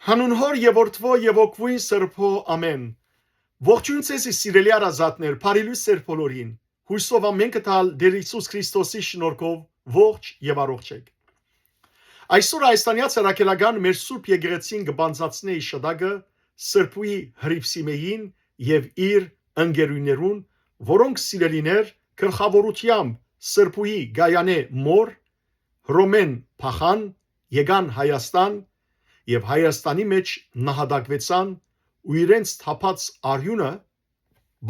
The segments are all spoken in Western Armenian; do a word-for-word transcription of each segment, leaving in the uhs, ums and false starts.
Հանուն Հօր եւ Որդւոյ եւ Հոգւոյն Սրբոյ, ամէն։ Ողջոյն ձեզի, սիրելի հարազատներ, բարի լոյս ձեր բոլորին։ Յոյսով ամէնքը տալ Տէր Յիսուս Քրիստոսի շնորհքով ողջ եւ առողջ էք։ Այսօր Հայաստանեայ Առաքելական մեր Սուրբ Եկեղեցին կը բանձնացնէ յիշատակը Սրբուհի Հռիփսիմէին եւ իր ընկերուհիներուն, որոնք, սիրելիներ, գլխաւորութեամբ Սրբուհի Գայանէ մօր, Հռոմէն փախան, եկան Հայաստան եւ Հայաստանի մէջ նահատակուեցան ու իրենց թափած արիւնը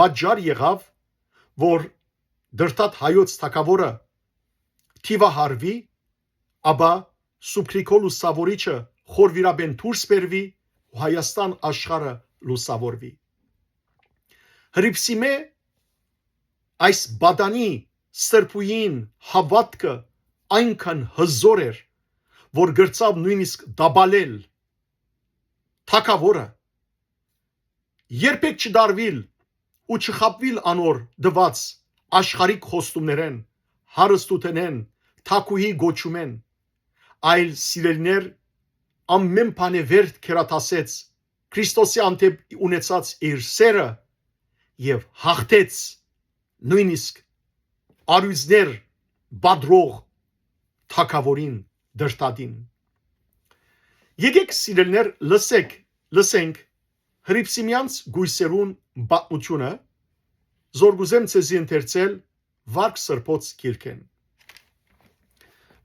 պատճառ եղաւ, որ Դրդատ հայոց թագաւորը թիւահարուի, ապա Սուրբ Գրիգոր Լուսաւորիչը խորվիրապէն դուրս բերուի ու Հայաստան աշխարհը լուսաւորուի։ Հռիփսիմէ այս պատանի Սրբուհիին հաւատքը այնքան հզօր էր, որ կրցաւ նոյնիսկ տապալել թագաւորը, երբեք չդարուիլ ու չխաբուիլ անոր տուած աշխարհիկ խոստումներէն, հարստութենէն, թագուհի կոչումէն, այլ, սիրելիներ, ամէն բանէ վեր գերադասեց Քրիստոսի հանդէպ ունեցած իր սէրը եւ յաղթեց նոյնիսկ արիւներ պատրող թագաւորին, Դրդատին։ Եկէք, սիրելիներ, լսեք, լսենք Հռիփսիմեանց կոյսերուն պատմութիւնը, զոր կ'ուզեմ ձեզի ընթերցել Վարք Սրբոց գիրքէն։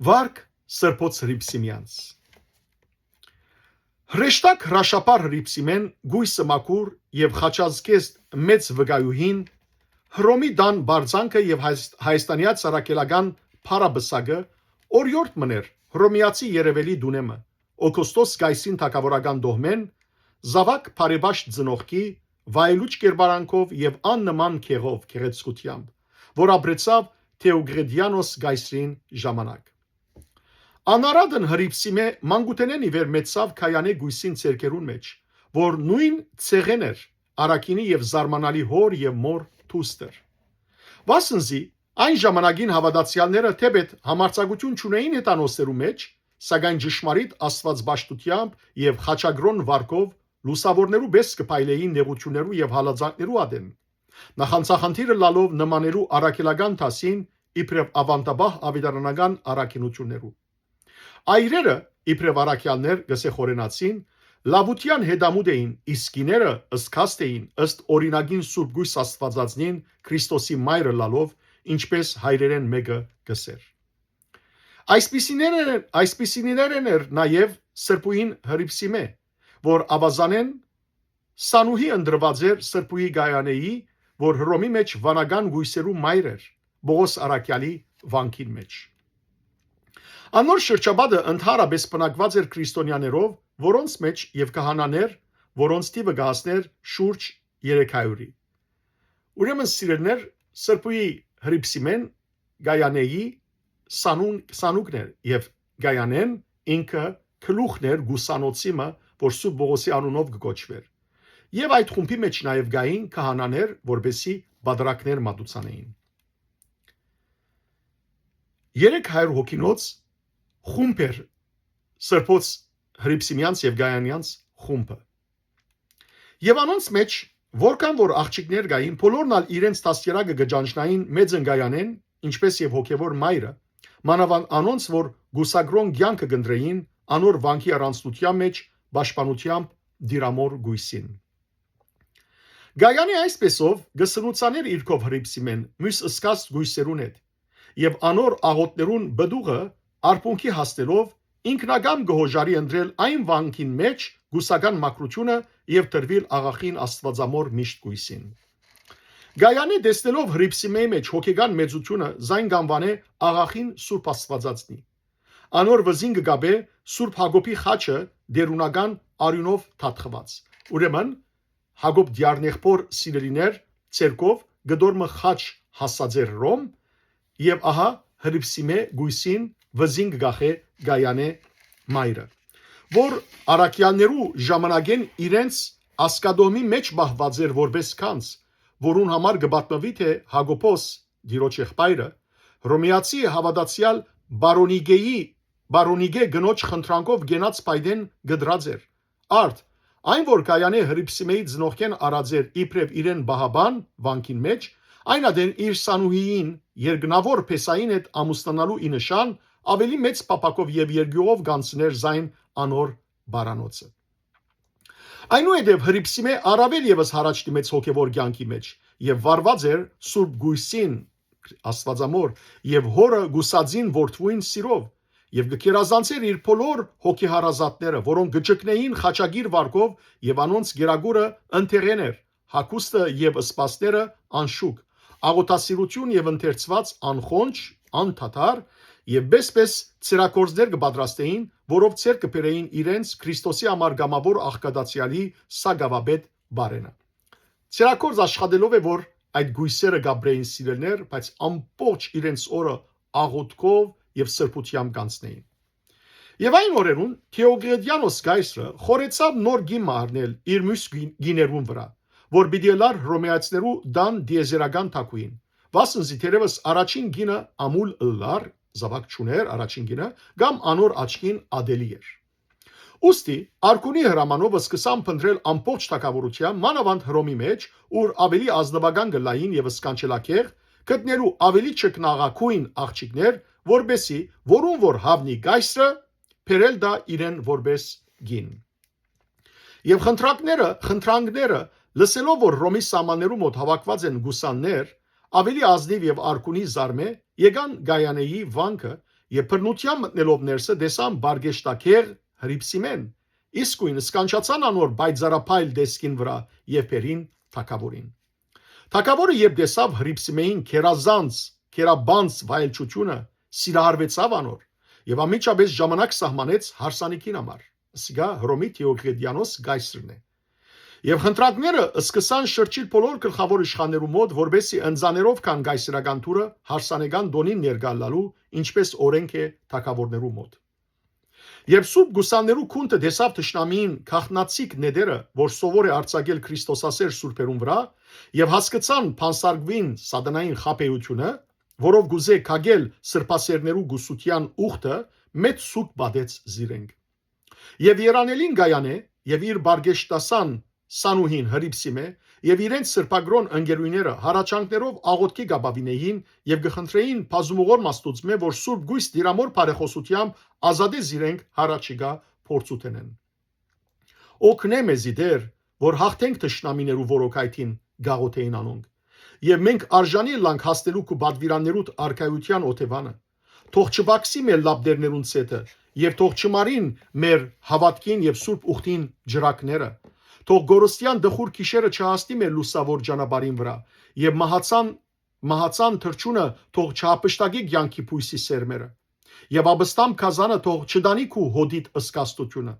Վարք Սրբոց Հռիփսիմեանց։ Հրեշտակ հրաշափառ Հռիփսիմէն, կոյսը մաքուր եւ խաչազգեստ մեծ վկայուհին, Հռոմի տան պարծանքը եւ Հայս-, Հայաստանեայ Առաքելական փառապսակը օրիորդ մըն էր Հռոմեացի երեւելի տունէ մը, Օգոստոս կայսրին թագաւորական տոհմէն, զաւակ բարեպաշտ ծնողքի, վայելուչ կերպարանքով եւ աննման գեղով, գեղեցկութեամբ, որ ապրեցաւ Թէոկրետիանոս կայսրին ժամանակ։ Անարատն Հռիփսիմէ մանկութենէն ի վեր մեծցաւ Գայանէ կոյսին ձեռքերուն մէջ, որ նոյն ցեղէն էր Առաքինի եւ զարմանալի հօր եւ մօր դուստր։ Վասն զի այն ժամանակին հաւատացեալները թէպէտ համարձակութիւն չունէին հեթանոսներու մէջ, սակայն ճշմարիտ աստուածպաշտութեամբ եւ խաչակրօն վարկով լուսաւորներու պէս կը փայլէին նեղութիւններու եւ հալածանքներու ատեն, նախանձախնդիր ըլլալով նմաներու առաքելական դասին իբրեւ աւանդապահ աւետարանական առաքինութիւններու։ Այրերը, իբրեւ առաքեալներ, կ'ըսէ խորհենացին, լաւութեան հետամուտ էին, իսկ կիները զգաստ էին ըստ օրինակին սուրբ կոյս Աստուածածնին Քրիստոսի մայր ըլլալով, ինչպէս հայրերէն մէկը կ'ըսէր։ Այսպիսիներէն, այսպիսիներէն էր նաեւ Սրբուհին Հռիփսիմէ, որ աւազանէն Սանուհի ընտրուած էր Սրբուհի Գայանէի, որ Հռոմի մէջ վանական կոյսերու մայր էր, Պողոս առաքեալի վանքին մէջ։ Անոր շրջապատը ընդհանրապէս բնակուած էր քրիստոնեաներով, որոնց մէջ եւ քահանաներ, որոնց թիւը կը հասնէր շուրջ երեք հարիւրի։ Ուրեմն, սիրելիներ, Սրբուհի Հռիփսիմէն Գայանէի սանուն-, սանուկն էր եւ Գայանէն ինքը գլուխն էր գուսանոցի մը, որ Սուրբ Պողոսի անունով կը կոչուէր։ Եւ այդ խումբի մէջ նաեւ կային քահանաներ, որպեսզի պատրակներ մատուցանեին։ Երեք հարիւր հոգինոց խումբ էր Սրբոց Հռիփսիմեանց եւ Գայանեանց խումբը։ Եւ անոնց մէջ, որքան որ աղջիկներ կային, բոլորն ալ իրենց դաստիարակը կը ճանչնային մեծն Գայանէն, ինչպէս եւ հոգեւոր մայրը, մանաւանդ անոնց, որ գուսակրօն կեանքը կ'ընտրէին անոր վանքի առանձնութեան մէջ, պաշտպանութեամբ Տիրամօր կոյսին։ Գայանէ այսպէսով կը սնուցանէր իր քով Հռիփսիմէն, միւս զգաստ կոյսերուն հետ, եւ անոր աղօթներուն պտուղը արբունքի հասնելով, ինքնակամ կը յօժարի ընտրել այն վանքին մէջ կուսական մաքրութիւնը եւ տրուիլ աղախին Աստուածամօր միշտ կոյսին։ Գայանէ տեսնելով Հռիփսիմեի մէջ հոգեկան մեծութիւնը, զայն կ'անուանէ աղախին Սուրբ Աստուածածնի։ Անոր վզին կը կապէ Սուրբ Յակոբի խաչը տէրունական արիւնով թաթխուած։ Ուրեմն, Յակոբ Դիարնեխբոր, սիրելիներ, ցերկով կտոր մը խաչ հասած էր Ռոմ, եւ ահա Հռիփսիմէ կոյսին վզին կը կախէ Գայանէ մայրը, որ առաքեալներու ժամանակէն իրենց ասկատոհմի մէջ պահուած էր որպէս գանձ, որուն համար կը պատմուի, թէ Յակոբոս, Տիրոջ եղբայրը, Հռոմեացի հաւատացեալ Բարոնիգեի, Բարոնիգէ կնոջ խնդրանքով կենաց փայտէն կտրած էր, Արդ, այն որ Գայանէ Հրիփսիմեի ծնողքէն առած էր իբրեւ իրեն պահապան վանքին մէջ, այն ատեն իր սանուհիին երկնաւոր փեսային հետ ամուսնանալու ի նշան, աւելի մեծ փափաքով եւ երկիւղով կ'անցնէր զայն անոր պարանոցը։ Այնուհետեւ Հրիփսիմէ առաւել եւս յառաջ դիմեց հոգեւոր կեանքի մէջ եւ վարուած էր Սուրբ Կոյսին, Աստուածամոր, եւ Հօրը կուսածին որդւոյն սիրով, եւ կը գերազանցէր իր բոլոր հոգեհարազատները, որոնք կը ճգնէին խաչակիր վարկով, եւ անոնց գերագուրը ընթերեն էր, հագուստը եւ սպասները անշուք, աղոթասիրություն եւ ընթերցուած անխոնջ, անդադար, եւ պէս-պէս ծերակորձներ կը պատրաստէին, որով ձեռք կը բերէին իրենց Քրիստոսի համար կամաւոր աղքատացեալի սակաւապետ բարենը։ Ծերակորձ աշխատելով է, որ այդ կոյսերը կ'ապրէին սիրելիներ, բայց ամբողջ իրենց օրը աղոթքով եւ սրբութեամբ կ'անցնէին։ Եւ այն օրերուն Դիոկլետիանոս կայսրը խորհեցաւ նոր կին մը առնել իր միւս կին-, կիներուն վրայ, որ պիտի ըլլար հռոմեացիներու տան տիեզերական թագուհին, վասն զի թերեւս առաջին կինը ամուլ ըլլար, զաւակ չունէր առաջին կինը, կամ անոր աչքին ատելի էր։ Ուստի Արքունի հրամանով սկսան փնտռել ամբողջ թագաւորութեան, մանաւանդ Հռոմի մէջ, ուր աւելի ազնուական կը լային եւ սքանչելագեղ, գտնելու աւելի չքնաղագոյն աղջիկներ, որպէսզի որուն որ հաւնի կայսրը բերել տայ իրեն որպէս կին։ Եւ խնդրանքները, խնդրանքները, լսելով որ Հռոմի սահմաններու մօտ հաւաքուած են գուսաններ, աւելի ազնիւ եւ Արքունի զարմէ, եկան Գայանեի վանքը եւ բռնութեան մտնելով ներսը տեսան պարկեշտագեղ Հրիփսիմէն, իսկոյն սքանչացան անոր պայծառափայլ տեսքին վրայ եւ բերին թագաւորին։ Թագաւորը երբ տեսաւ Հրիփսիմեին գերազանց, գերաբանց վայելչութիւնը, սիրահարուեցաւ անոր եւ անմիջապէս ժամանակ սահմանեց հարսանիքին համար, սիկա Հռոմի Դիոկլետիանոս կայսրն է։ Եւ խնդրանքները սկսան շրջիլ բոլոր գլխաւոր իշխաններու մօտ, որպէսզի ընծաներով գան կայսերական թուրը հարսանեկան տօնին ներկայ ըլլալու, ինչպէս օրենք է թագաւորներու մօտ։ Երբ սուրբ գուսաններու քունտը տեսաւ թշնամիին գաղտնացիկ նետերը, որ սովոր է արձակել քրիստոսասէր սուրբերուն վրայ, եւ հասկցան փանսարկուին սատանային խաբէութիւնը, որով կուզէ քակել սրբասէրներու գուսութեան ուխտը, մեծ սուգ պատեց զիրենք։ Եւ երանելին Գայանէ եւ իր պարկեշտասան սանուհին Հրիփսիմէ եւ իրենց սրբագրոն ընկերուհիները հառաչանքներով աղօթքի կ'ապաւինէին եւ կը խնդրէին բազումողոր Աստուծմէ, որ Սուրբ Կոյս Տիրամոր բարեխօսութեամբ ազատէ զիրենք հառաջիկայ փորձութենէն։ «Օգնէ մեզի, Տէր, որ յաղթենք թշնամիներու որոքայթին», կ'աղօթէին անոնք, «եւ մենք արժանի ըլլանք հասնելու քու պատուիրաններուդ արքայութեան օթեւանը։ Թող չպակսի մեր լապտերներուն ցեթը եւ թող չմարին մեր հաւատքին եւ սուրբ ուխտին ջրակները։ Թող կորստեան տխուր գիշերը չհասնի մեր լուսաւոր ճանապարհին վրայ եւ մահացան, մահացան թռչունը թող չհափշտակի կեանքի բոյսի սերմերը։ Եւ ապստամբ գազանը թող չտանի քու հօտիդ սկաստությունը,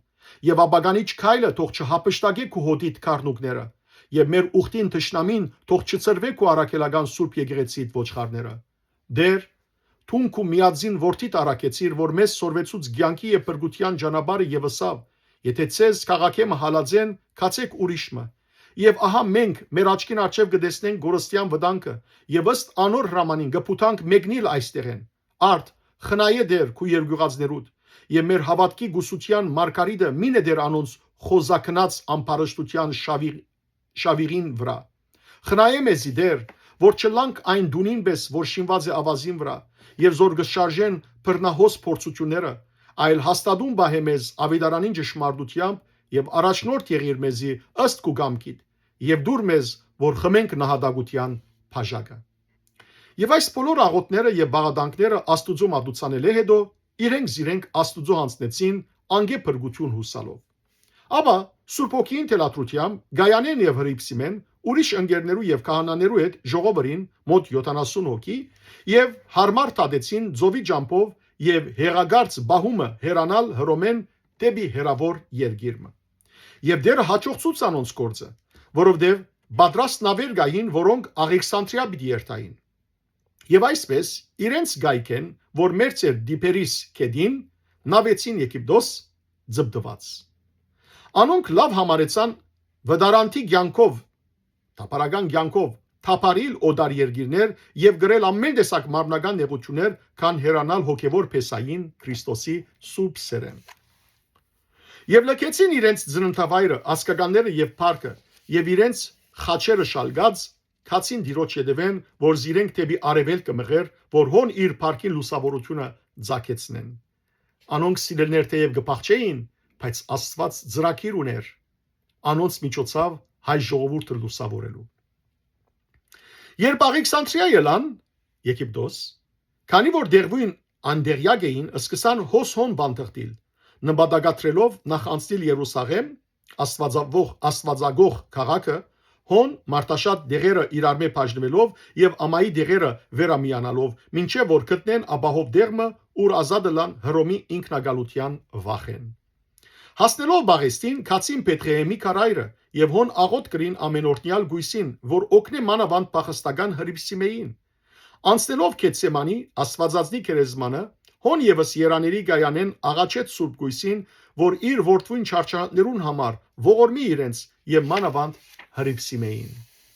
եւ ապականիչ քայլը թող չհափշտակի քու հօտիդ գառնուկները, եւ մեր ուխտին թշնամին թող չցրուի քու առաքելական սուրբ եկեղեցիդ ոչխարները։ Տէր, դուն քու միածին որդիդ առաքեցիր, որ մեզ սորվեցուց կեանքի եւ փրկութեան ճանապարհը եւ ըսաւ. "Եթե ձեզ քաղաքը մը հալած են, գացէք ուրիշ մը"։ Եւ ահա մենք մեր աչքին առջեւ կը տեսնենք կորստեան վտանգը, եւ ըստ անոր հրամանին կը փութանք մեկնիլ այստեղէն։ Արդ, խնայէ Տէր քու երկիւղածներուդ, եւ մեր հաւատքի գուսութեան մարգարիտը մի նետեր անոնց խոզակնած ամբարշտութեան շավիղ-, շավիղին վրայ։ Խնայէ մեզի, Տէր, որ չըլլանք այն դունին պէս, որ շինուած է աւազին վրայ, եւ զոր կը շարժեն բռնահոս փորձութիւնները, այլ հաստատուն պահէ մեզ աւետարանին ճշմարտութեամբ եւ առաջնորդ եղիր մեզի ըստ քու կամքիդ, եւ դուր մեզ, որ խմենք նահատակութեան բաժակը։ Եւ այս բոլոր աղօթները եւ բաղաданքները Աստուծոյ մատուցանելէ հետո իրենք զիրենք Աստուծոյ յանձնեցին անկէ փրկութիւն յուսալով։ Ապա Սուրբ Հոգիին թելադրութեամբ Գայանեն եւ Հրիփսիմեն ուրիշ ընկերներու եւ քահանաներու հետ ժողովրին մոտ յոթանասուն հոգի եւ յարմար թատեցին ծովի ճամբով եւ հեղագարծ պահումը հեռանալ Հռոմէն դէպի հեռաւոր երկիր մը։ Եւ Տէրը յաջողցուց անոնց գործը, որովհետեւ պատրաստ նաւեր կային, որոնք Աղեքսանդրիա պիտի երթային։ Եւ այսպէս, իրենց կայքէն, որ մերձ էր Տիբերիս գետին, նավեցին Եգիպտոս, ձպտուած։ Անոնք լաւ համարեցան վտարանտի կեանքով, թափառական կեանքով, թափառիլ օտար երկիրներ եւ կրել ամեն տեսակ մարմնական նեղութիւններ, քան հեռանալ հոգեւոր փեսային Քրիստոսի սուրբ սերեն։ Եւ լքեցին իրենց ծննդավայրը, ազգականները եւ փառքը, եւ իրենց խաչերը շալկած, գացին Տիրոջ ետեւէն, որ զիրենք դէպի արեւելքը մղէր, որ հոն իր փառքին լուսաւորութիւնը ծագեցնեն։ Անոնք սիրելիներ թէեւ կը փախչէին, բայց Աստուած ծրագիր ունէր անոնց միջոցաւ հայ ժողովուրդը լուսաւորելու։ Երբ Աղեքսանդրիա ելան, Եգիպտոս, քանի որ դեղուին անտեղեակ էին, սկսան հոս հոն բանտղտիլ, նպատակատրելով նախ անցնել Երուսաղէմ, Աստուածավող, Աստուածագող քաղաքը, հոն մարդաշատ դեղերը իրարմէ բաժնուելով եւ ամայի դեղերը վերամիանալով, մինչեւ որ գտնեն ապահով դեղ մը, ուր ազատ ըլլան Հռոմի ինքնակալութեան վախէն։ Հասնելով Պաղեստին, գացին Բեթղեհեմի քարայրը եւ հոն աղօթք կրին ամենօրհնեալ գոյսին, որ օգնէ մանաւանդ փախստական Հրիփսիմեին։ Անցնելով Գեթսեմանի, Աստուածածնի գերեզմանը, հոն եւս երաների կայանէն աղաչեց Սուրբ Գոյսին, որ իր որդւոյն չարչարանքներուն համար ողորմի իրենց եւ մանաւանդ Հրիփսիմեին։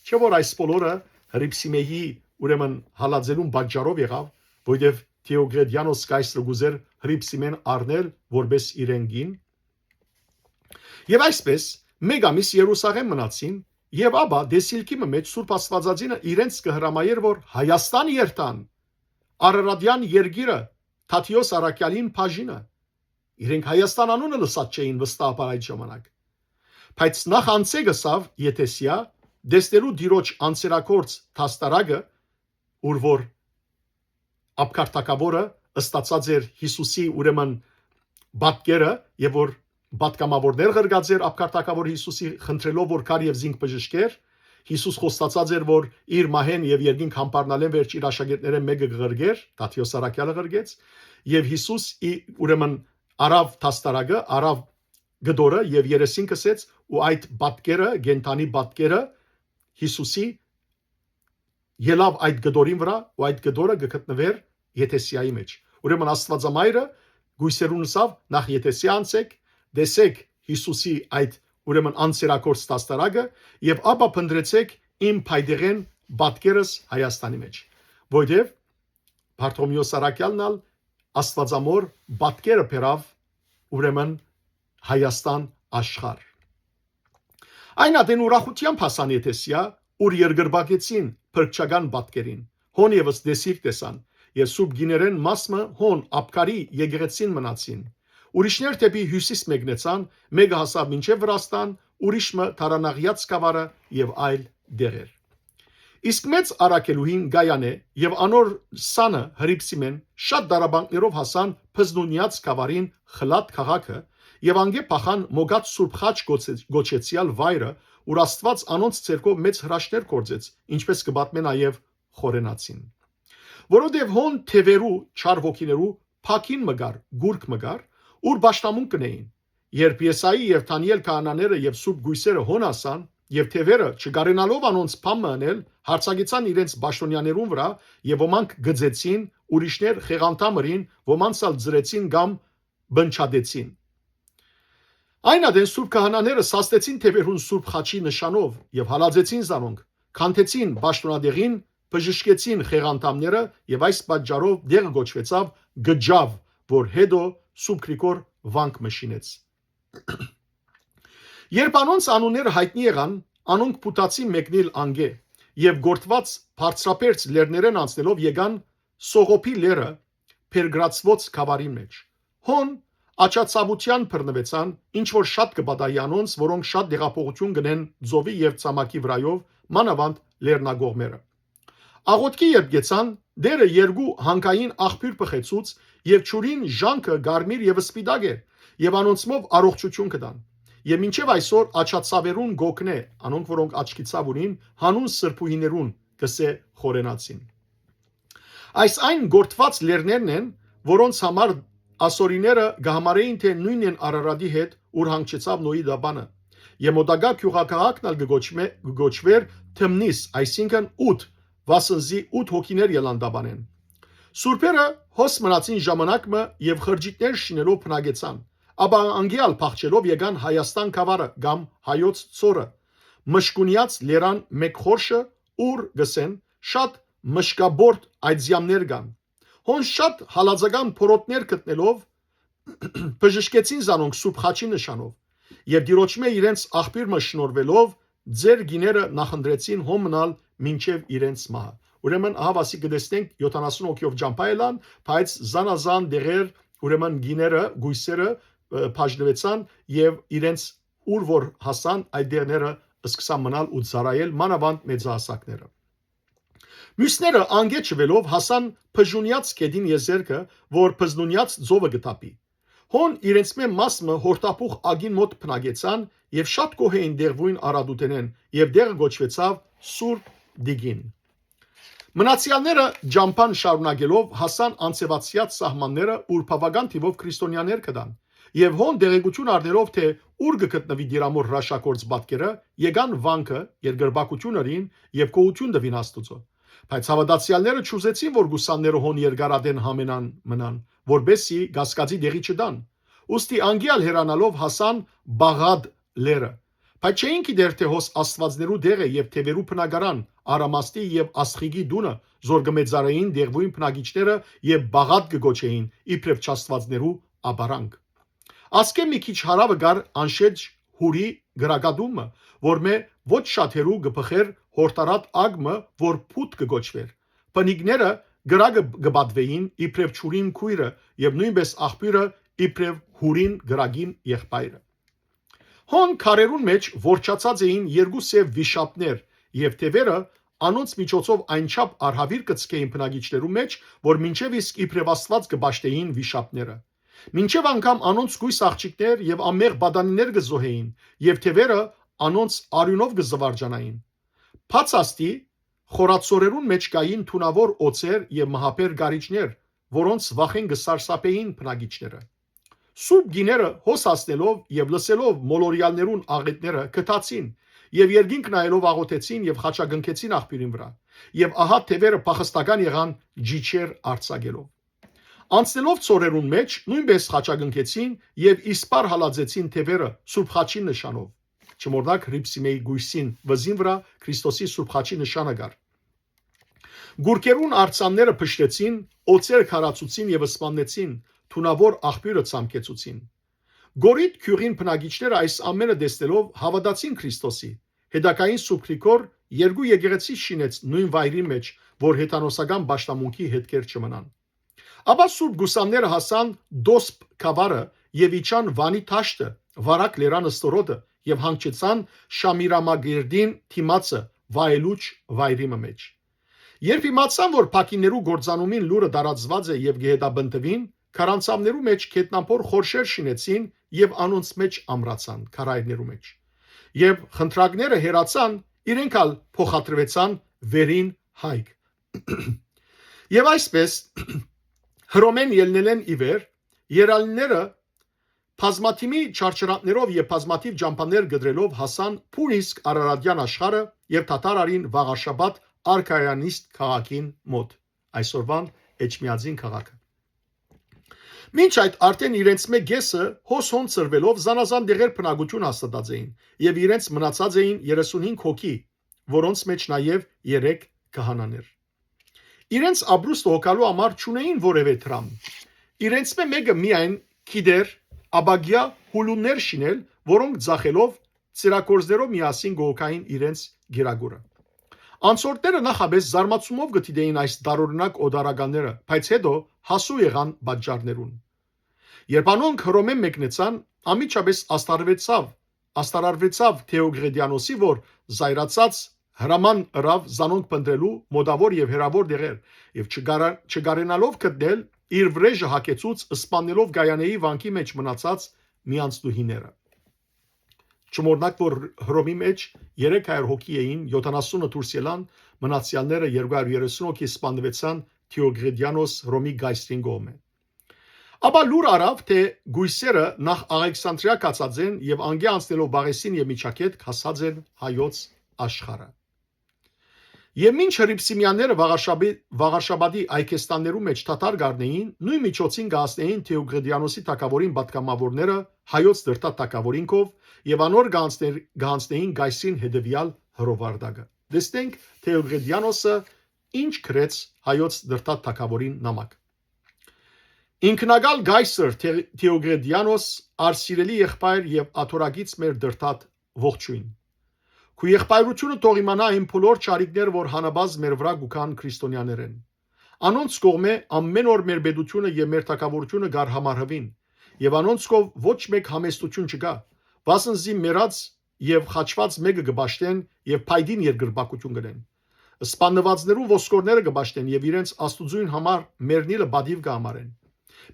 Չէ՞ որ այս բոլորը Հրիփսիմեի, ուրեմն, հալածելուն պատճառով եղաւ, որտեւ Դիոկլետիանոս կայսրը կ'ուզէր Հրիփսիմեն առնել որպէս իրեն կին։ Եւ այսպէս, մէկ ամիս Երուսաղէմ մնացին, եւ ապա դեսիլքի մը մէջ Սուրբ Աստուածածինը իրենց կը հրամայէր, որ Հայաստան երթան, Արարատեան երկիրը, Թադիոս Առաքեալին բաժինը։ Իրենք Հայաստան անունը լսած չէին վստահաբար այդ ժամանակ։ Բայց նախ անցեգ ըսաւ Եթեսիա, տեսնելու Տիրոջ անսերագործ դաստարակը, ուր որ ափքարտակաւորը ստացած էր Յիսուսի, ուրեմն, պատկերը, եւ որ պատգամաւորներ ղրկած էր ափքարտակաւոր Յիսուսի, խնդրելով որ գար եւ զինք բժշկեր։ Յիսուս խոստացած էր, որ իր մահէն եւ երկինք յամբարնալէն վերջ իր աշակերտներէն մէկը կղրկեր, Թադիոս Առաքեալը ղրկեց, եւ Յիսուս ի, ուրեմն, առաւ դաստարակը, առաւ գդորը եւ երեսին կսեց ու այդ պատկերը, կենդանի պատկերը Յիսուսի ելաւ այդ գդորին վրայ ու այդ գդորը կը գտնուէր Եթեսիայի մեջ։ Ուրեմն Աստուածամայրը գոյսերուն ըսաւ. «Նախ Եթեսիա անցէք, տեսէք Յիսուսի այդ, ուրեմն, անսերագործ դաստարակը եւ ապա փնտռեցէք իմ փայտեղէն պատկերս Հայաստանի մեջ»։ Որտեւ Բարթողմէոս Առաքեալն ալ Աստուածամոր պատկերը բերաւ, ուրեմն, Հայաստան աշխարհ։ Այն ատեն ուրախութեամբ հասան Եթեսիա, ուր երկրպագեցին փրկչական պատկերին։ Հոն եւս դեսիլք տեսան, եւ սուրբ գիներէն մաս մը հոն Աբգարի եկեղեցին մնացին։ Ուրիշներ դէպի հիւսիս մեկնեցան, մէկը հասաւ մինչեւ Վրաստան, ուրիշ մը Թարանաղեաց գաւառը եւ այլ դեղեր։ Իսկ մեծ առաքելուհին Գայանէ եւ անոր սանը Հրիփսիմեն շատ դարաբանքներով հասան Բզնունեաց գաւառին Խլատ քաղաքը եւ անկէ փախան Մոգաց Սուրբ Խաչ գոչեցեալ վայրը, ուր Աստուած անոնց ձեռքով մեծ հրաշքներ գործեց, ինչպէս կը պատմէ նաեւ Խորենացին։ Որովհետեւ հոն թեւերու, չար ոգիներու փակին մը կար, գուրգ մը կար, ուր պաշտամունք կ'ընէին։ Երբ Եսայի եւ Դանիել քահանաները եւ սուրբ գոյսերը հոն հասան, եւ թեւերը, չկարենալով անոնց բան մը ընել, յարձակեցան իրենց պաշտօնեաներուն վրայ, եւ ոմանք գծեցին, ուրիշներ խեղանթամ ըրին, ոմանց ալ ծրեցին կամ բնջատեցին։ Այն ատեն սուրբ քահանաները սաստեցին թեւերուն Սուրբ Խաչի նշանով եւ հալածեցին զանոնք, քանդեցին պաշտօնատեղին, բժշկեցին խեղանթամները եւ այս պատճառով դեղը կոչուեցաւ Գջաւ, որ հետո Սուրբ Գրիգոր վանք մը շինեց։ Երբ անոնց անունները յայտնի եղան, անոնք փութացի մեկնիլ անգէ եւ գործված բարձրաբերձ լեռներէն անցնելով եկան Սողոփի լեռը Բերգրացվոց գաւառին մէջ։ Հոն աչացաւութեան բռնուեցան, ինչ որ շատ կը պատահի անոնց, որոնք շատ տեղափոխութիւն կ'ընեն ծովի եւ ցամաքի վրայով, մանաւանդ լեռնակողմերը։ Աղօթքի երբ գեցան, Տէրը երկու հանկային աղբիւր բխեցուց եւ ջուրին ժանքը կարմիր եւ սպիտակ էր, եւ անոնցմով առողջութիւն կտան։ Եւ մինչեւ այսօր աչացաւերուն կ'օգնէ անոնք, որոնք աչքի ցաւ ունին, հանուն սրբուհիներուն, կ'ըսէ Խորենացին։ Այս այն գործված լեռներն են, որոնց համար ասորիները կը համարէին, թէ նոյնն են Արարատի հետ, ուր հանգչեցաւ Նոյի դաբանը։ Եւ մօտակայ գիւղաքաղաքն ալ կը կոչմէ-, կը կոչուէր Թմնիս, այսինքն՝ ութ, վասն զի ութ հոգիներ ելան դաբանէն։ Սուրբերը հոս մնացին ժամանակ մը եւ խրճիթներ շինելով բնակեցան, ապա անկէ ալ փախչելով եկան Հայաստան գաւառը կամ Հայոց Ձորը, Մշկունեաց լերան մէկ խորշը, ուր, կ'ըսեն, շատ մշկաբորդ այծեամներ կան։ Հոն շատ հալածական փորոտներ գտնելով, բժշկեցին զանոնք Սուրբ Խաչի նշանով, եւ Տիրոջմէ իրենց աղբիւր մը շնորհուելով, ձեր կիները նախընտրեցին հոն մնալ մինչեւ իրենց մահը։ Ուրեմն, ահա, ասի կը տեսնենք, յոթանասուն հոգիով ճամբայ ելան, բայց զանազան դեղեր, ուրեմն, կիները, գոյսերը, ը, բաժնուեցան եւ իրենց ուր որ հասան, այդ դեղները սկսան մնալ ու ծառայել, մանաւանդ մեծահասակները։ Միւսները անկէ չուելով հասան բժունեաց գետին եզերքը, որ բզնունեաց ծովը կը թափի։ Հոն իրենցմէ մաս մը յորդափուխ ագին մօտ բնակեցան եւ շատ գոհ էին դեղվոյն արատութենէն, եւ դեղը կոչուեցաւ Սուրբ Տիկին։ Մնացեալները ճամբան շարունակելով հասան անցեւացեաց սահմանները, ուր բաւական թիւով քրիստոնեաներ կտան, եւ հոն տեղեկութիւն առնելով, թէ ուր կը գտնուի Տիրամօր հրաշագործ պատկերը, եկան վանքը, երկրպագութիւն ըրին եւ գոհութիւն տուին Աստուծոյ։ Բայց հաւատացեալները չուզեցին, որ գուսանները հոն երկարատեն համենան մնան, որպէս զի կասկածի տեղի չտան։ Ուստի անկեալ հեռանալով հասան Բաղատ լեռը։ Բայց չէին գիտեր, թէ հոս աստուածներու տեղը եւ թեւերու բնակարան, Արամաստի եւ Աստղիկի տունը, զոր կը մեծարէին դեղուին բնակիչները եւ Բաղատ կը կոչէին իբրեւ չաստուածներու ապարանք։ Ասկէ մի քիչ հարաւը կար անշեջ Հուրի կրակատումը, որմէ ոչ շատ հեռու կը բխէր յորդարատ ագ մը, որ Փութ կը կոչուէր։ Բնիկները կրակը կը պատուէին իբրեւ ջուրին քոյրը եւ նոյնպէս աղբիւրը իբրեւ Հուրին կրակին եղբայրը։ Հոն քարերուն մէջ ոռչացած էին երկու սեւ վիշապներ եւ թեւերը անոնց միջոցով այնչափ արհաւիր կը ձգէին բնակիչներու մէջ, որ մինչեւ իսկ իբրեւ Աստուած կը պաշտէին վիշապները։ Մինչեւ անգամ անոնց կոյս աղջիկներ եւ անմեղ պատանիներ կը զոհէին, եւ թեւերը անոնց արիւնով կը զուարճանային։ Բաց աստի, խորացորերուն մէջ կային թունաւոր օձեր եւ մահաբեր գարիճներ, որոնց վախէն կը սարսափէին բնակիչները։ Սուրբ գիները հոս հասնելով եւ լսելով մոլորեալներուն աղէտները գթացին եւ երկինք նայելով աղօթեցին եւ խաչակնքեցին աղբիւրին վրայ։ Եւ ահա թեւերը փախստական եղան ջիջեր արձակելով։ Անցնելով ծորերուն մէջ նոյնպէս խաչակնքեցին եւ իսպար հալածեցին թեւերը Սուրբ Խաչին նշանով։ Չմոռնաք Հռիփսիմէի գոյսին վզին վրայ Քրիստոսի Սուրբ Խաչի նշանը կար։ Գուրգերուն արձանները փշրեցին, օձեր քարացուցին եւ սպաննեցին, թունաւոր աղբիւրը ցամքեցուցին։ Գորիտ գիւղին բնակիչները այս ամէնը տեսնելով հաւատացին Քրիստոսի։ Հետագային Սուրբ Գրիգոր երկու եկեղեցի շինեց նոյն վայրի մէջ, որ հեթանոսական պաշտամունքի հետքեր չմնան։ Ապա Սուրբ Գուսանները հասան Դոսպ գաւառը եւ իջան Վանի դաշտը, Վարակ լերան ստորոտը եւ հանգչեցան Շամիրամագերդին դիմացը Վայելուչ վայրի մը մէջ։ Երբ իմացան, որ փակիներու կործանումին լուրը տարածուած է եւ կը հետապնդուին, քարանցաւներու մէջ գետնամբոր խորշեր շինեցին եւ անոնց մէջ ամրացան, քարայրներու մէջ։ Եւ խնդրակները հեռացան, իրենք ալ փոխադրուեցան վերին հայք։ Եւ այսպես, Հռոմէն ելնելէն ի վեր, երալիները բազմաթիմի չարչարանքներով եւ բազմաթիւ ճամբաներ կտրելով հասան Փունիսկ Արարատեան աշխարհը եւ դադար առին Վաղարշաբաթ Արքայանիստ քաղաքին մօտ, այսօրվան Էջմիածին քաղաքը։ Մինչ այդ արդեն իրենց մէ կեսը հոս հոն ծրվելով զանազան դեղեր բնակութիւն հաստատած էին եւ իրենց մնացած էին երեսունհինգ հոգի, որոնց մէջ նաեւ երեք քահանաներ։ Իրենց ապրուստը հոգալու համար չունեին որեւէ դրամ։ Իրենցմէ մէկը միայն գիտեր ապագայ հուլուններ շինել, որոնք ձախելով ծիրակորձներով միասին կը հոգային իրենց գիրագուրը։ Անցորդները նախապէս զարմացումով կը դիտէին այս տարօրինակ օտարականները, բայց հետո հասու եղան պատճառներուն։ Երբ անոնք Հռոմէ մեկնեցան, անմիջապէս աստարվեցաւ, աստարարվեցաւ Թէոկղեդիանոսի, որ զայրացած հրաման ըրաւ զանոնք փնտռելու մօտաւոր եւ հեռաւոր դեղեր, եւ չկարա-, չկարենալով գտնել, իր վրեժը հագեցուց, սպանելով Գայանեի վանքի մէջ մնացած միանցնուհիները։ Չմոռնաք, որ Հռոմի մէջ երեք հարիւր հոգի էին, յոթանասունը դուրս ելան, մնացեալները երկու հարիւր երեսուն հոգի սպաննուեցան Թէոկղեդիանոս Հռոմի կայսրին կողմէ։ Ապա լուր առաւ, թէ գոյսերը նախ Աղեքսանդրիա գացած են եւ անկէ անցնելով Բաղեսին եւ Միջագետք հասած են հայոց աշխարհը։ Եւ մինչ Հռիփսիմեանները Վաղարշաբի-, Վաղարշաբադի այգեստաններու մէջ դադար կառնէին, նոյն միջոցին կհասնէին Թէոկղեդիանոսի թագաւորին պատգամաւորները հայոց դրդատ թագաւորին քով եւ անոր կհանձներ-, կհանձնէին կայսրին հետեւեալ հրովարտակը։ Տեսնենք Թէոկղեդիանոսը ինչ գրեց հայոց դրդատ թագաւորին նամակ։ Ինքնակալ կայսր Թե-, Թեոկրետիանոս, արսիրելի եղբայր եւ աթոռակից մեր դրդատ, ողջոյն։ Քու եղբայրութիւնը թող իմանայ այն բոլոր չարիքները, որ հանապազմ մեր վրայ կու գան քրիստոնեաներէն։ Անոնց կողմէ ամէն օր մեր պետութիւնը եւ մեր թագաւորութիւնը կ'արհամարհուին, եւ անոնց քով ոչ մէկ համեստութիւն չկայ, վասն զի մեռած եւ խաչուած մէկը կը պաշտեն եւ փայտին երկրպագութիւն կ'ընեն։ Սպաննուածներու ոսկորները կը պաշտեն եւ իրենց Աստուծոյն համար մեռնիլը պատիւ կը համարեն։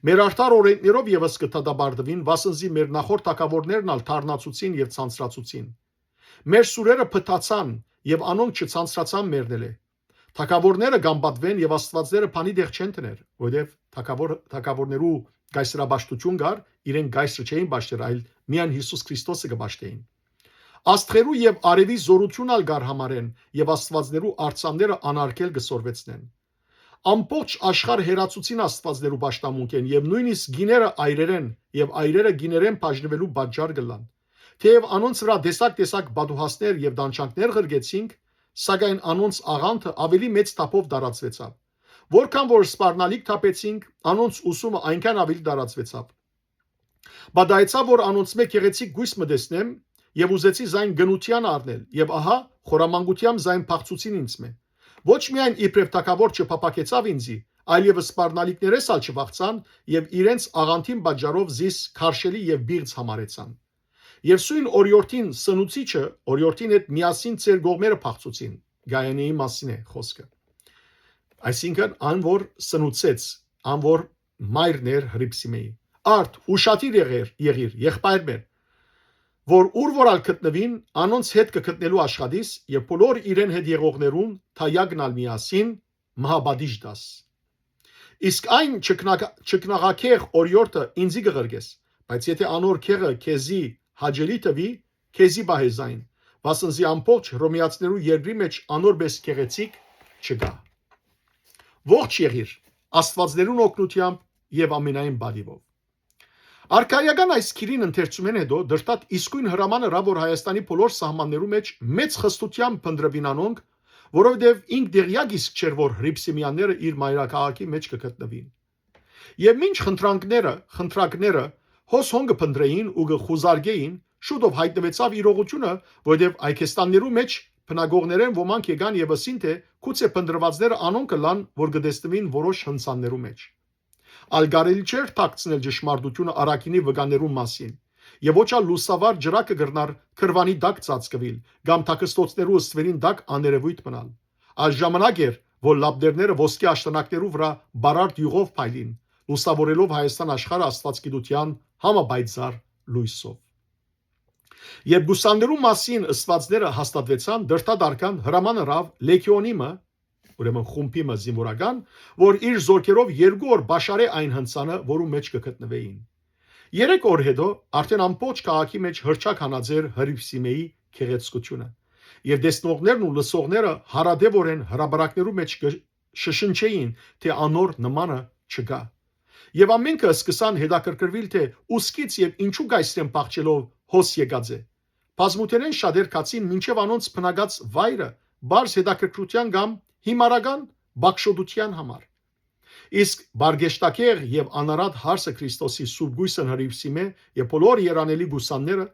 Մեր արդար օրէնքներով եւս կը դատապարտուին, վասն զի մեր նախորդ թագաւորներն ալ թարնացուցին եւ ցանցրացուցին։ Մեր սուրերը փտացան եւ անոնք չցանցրացան մեռնելէ։ Թագաւորները կ'անպատուեն եւ աստուածները բանի տեղ չեն դներ, որովհետեւ թագաւոր-, թագաւորներու կայսրապաշտութիւն կար, իրենք կայսրը չէին պաշտեր, այլ միայն Յիսուս Քրիստոսը կը պաշտէին։ Աստղերու եւ արեւի զօրութիւն ալ կ'արհամարեն եւ աստուածներու արձանները անարգել կը սորվեցնեն։ Ամբողջ աշխարհ հեռացուցին աստուածներու պաշտամունքէն եւ նոյնիսկ գիները այրերէն եւ այրերը գիներէն բաժնուելու պատճառ կ'ըլլան։ Թէեւ անոնց վրայ տեսակ-տեսակ պատուհասներ եւ տանջանքներ ղրկեցինք, սակայն անոնց աղանթը աւելի մեծ թափով տարածուեցաւ։ Որքան որ սպառնալիք թափեցինք, անոնց ուսումը այնքան աւելի տարածուեցաւ։ Պատահեցաւ, որ անոնցմէ գեղեցիկ կոյս մը տեսնեմ եւ ուզեցի զայն գնութեան առնել, եւ ահա, խորամանկութեամբ զայն փախցուցին ինձմէ։ Ոչ միայն իբրեւ թագաւոր չփափաքեցաւ ինծի, այլեւս սպառնալիքներէս ալ չվախցան եւ իրենց աղանթին պատճառով զիս քարշելի եւ պիղծ համարեցան։ Եւ սոյն օրիորդին սնուցիչը, օրիորդին հետ միասին ձեր կողմերը փախցուցին, Գայանեի մասին է խոսքը։ Այսինքն, ան որ սնուցեց, ան որ մայրն էր Հրիփսիմեի։ Արդ, ուշադիր եղեր, եղիր, եղբայր մեր, որ ուր որ ալ գտնուին, անոնց հետ կը գտնելու աշխատիս եւ բոլոր իրեն հետ եղողներուն թայակն ալ միասին մահապատիժ տաս։ Իսկ այն չքնակա-, չքնաղակեղ օրիորդը ինծի կը ղրկես, բայց եթէ անոր քեղը քեզի հաճելի թուի, քեզի պահե զայն, վասն զի ամբողջ հռոմեացիներու երկրի մէջ անոր պէս գեղեցիկ չկայ։ Ողջ եղիր, աստուածներուն օգնութեամբ եւ ամենայն պատիւով։ Արքայական այս գիրին ընթերցումէն հետո դրդատ իսկոյն հրաման ըրաւ, որ Հայաստանի բոլոր սահմաններու մէջ մեծ խստութեամբ փնտռուին անոնք, որովհետեւ ինք տեղեակ իսկ չէր, որ Հրիփսիմեանները իր մայրաքաղաքի մէջ կը գտնուին։ Եւ մինչ խնդրանքները, խնդրակները հոս հոն կը փնտռէին ու կը խուզարկէին, շուտով յայտնուեցաւ իրողութիւնը, որովհետեւ Այգեստաններու մէջ բնակողներէն ոմանք եկան եւ ըսին, թէ գուցե փնտռուածները անոնք ըլլան, որ կը տեսնուին որոշ հնցաններու մէջ։ Ալ կարելի չէր թաքցնել ճշմարտութիւնը առաքինի վկաներուն մասին, եւ ոչ ալ լուսավար ճրագը կրնար քրուանի տակ ծածկուիլ կամ թաքստոցներու ստվերին տակ աներեւոյթ մնալ։ Ալ ժամանակ էր, որ լապտերները ոսկէ աշտանակներու վրայ բարարդ իւղով փայլին, լուսաւորելով Հայաստան աշխարհը աստուածագիտութեան համապայծառ լոյսով։ Երբ գուսաններու մասին ըսուածները հաստատուեցան, դրդատարկան հրաման ըրաւ լեգիոնի մը, ուրեմն խումբի մը զինուորական, որ իր զորքերով երկու օր պաշարէ այն հնցանը, որու մէջ կը գտնուէին։ Երեք օր հետո արդէն ամբողջ քաղաքի մէջ հրճակ հանած էր Հրիփսիմեի գեղեցկութիւնը, եւ տեսնողներն ու լսողները հարատեւորեն հրապարակներու մէջ կը շշնջէին, թէ անոր նմանը չկայ։ Եւ ամենքը սկսան հետաքրքրուիլ, թէ ուսկից եւ ինչու կայսրէն փախչելով հոս եկած է։ Բազմութենէն շատեր գացին մինչեւ անոնց բնակած վայրը, պարզ հետաքրքրութեան կամ հիմարական բակշոտութեան համար։ Իսկ բարգեշտակեղ եւ անարատ հարսը Քրիստոսի սուրբ գոյսն Հրիփսիմէ եւ բոլոր երանելի գուսանները,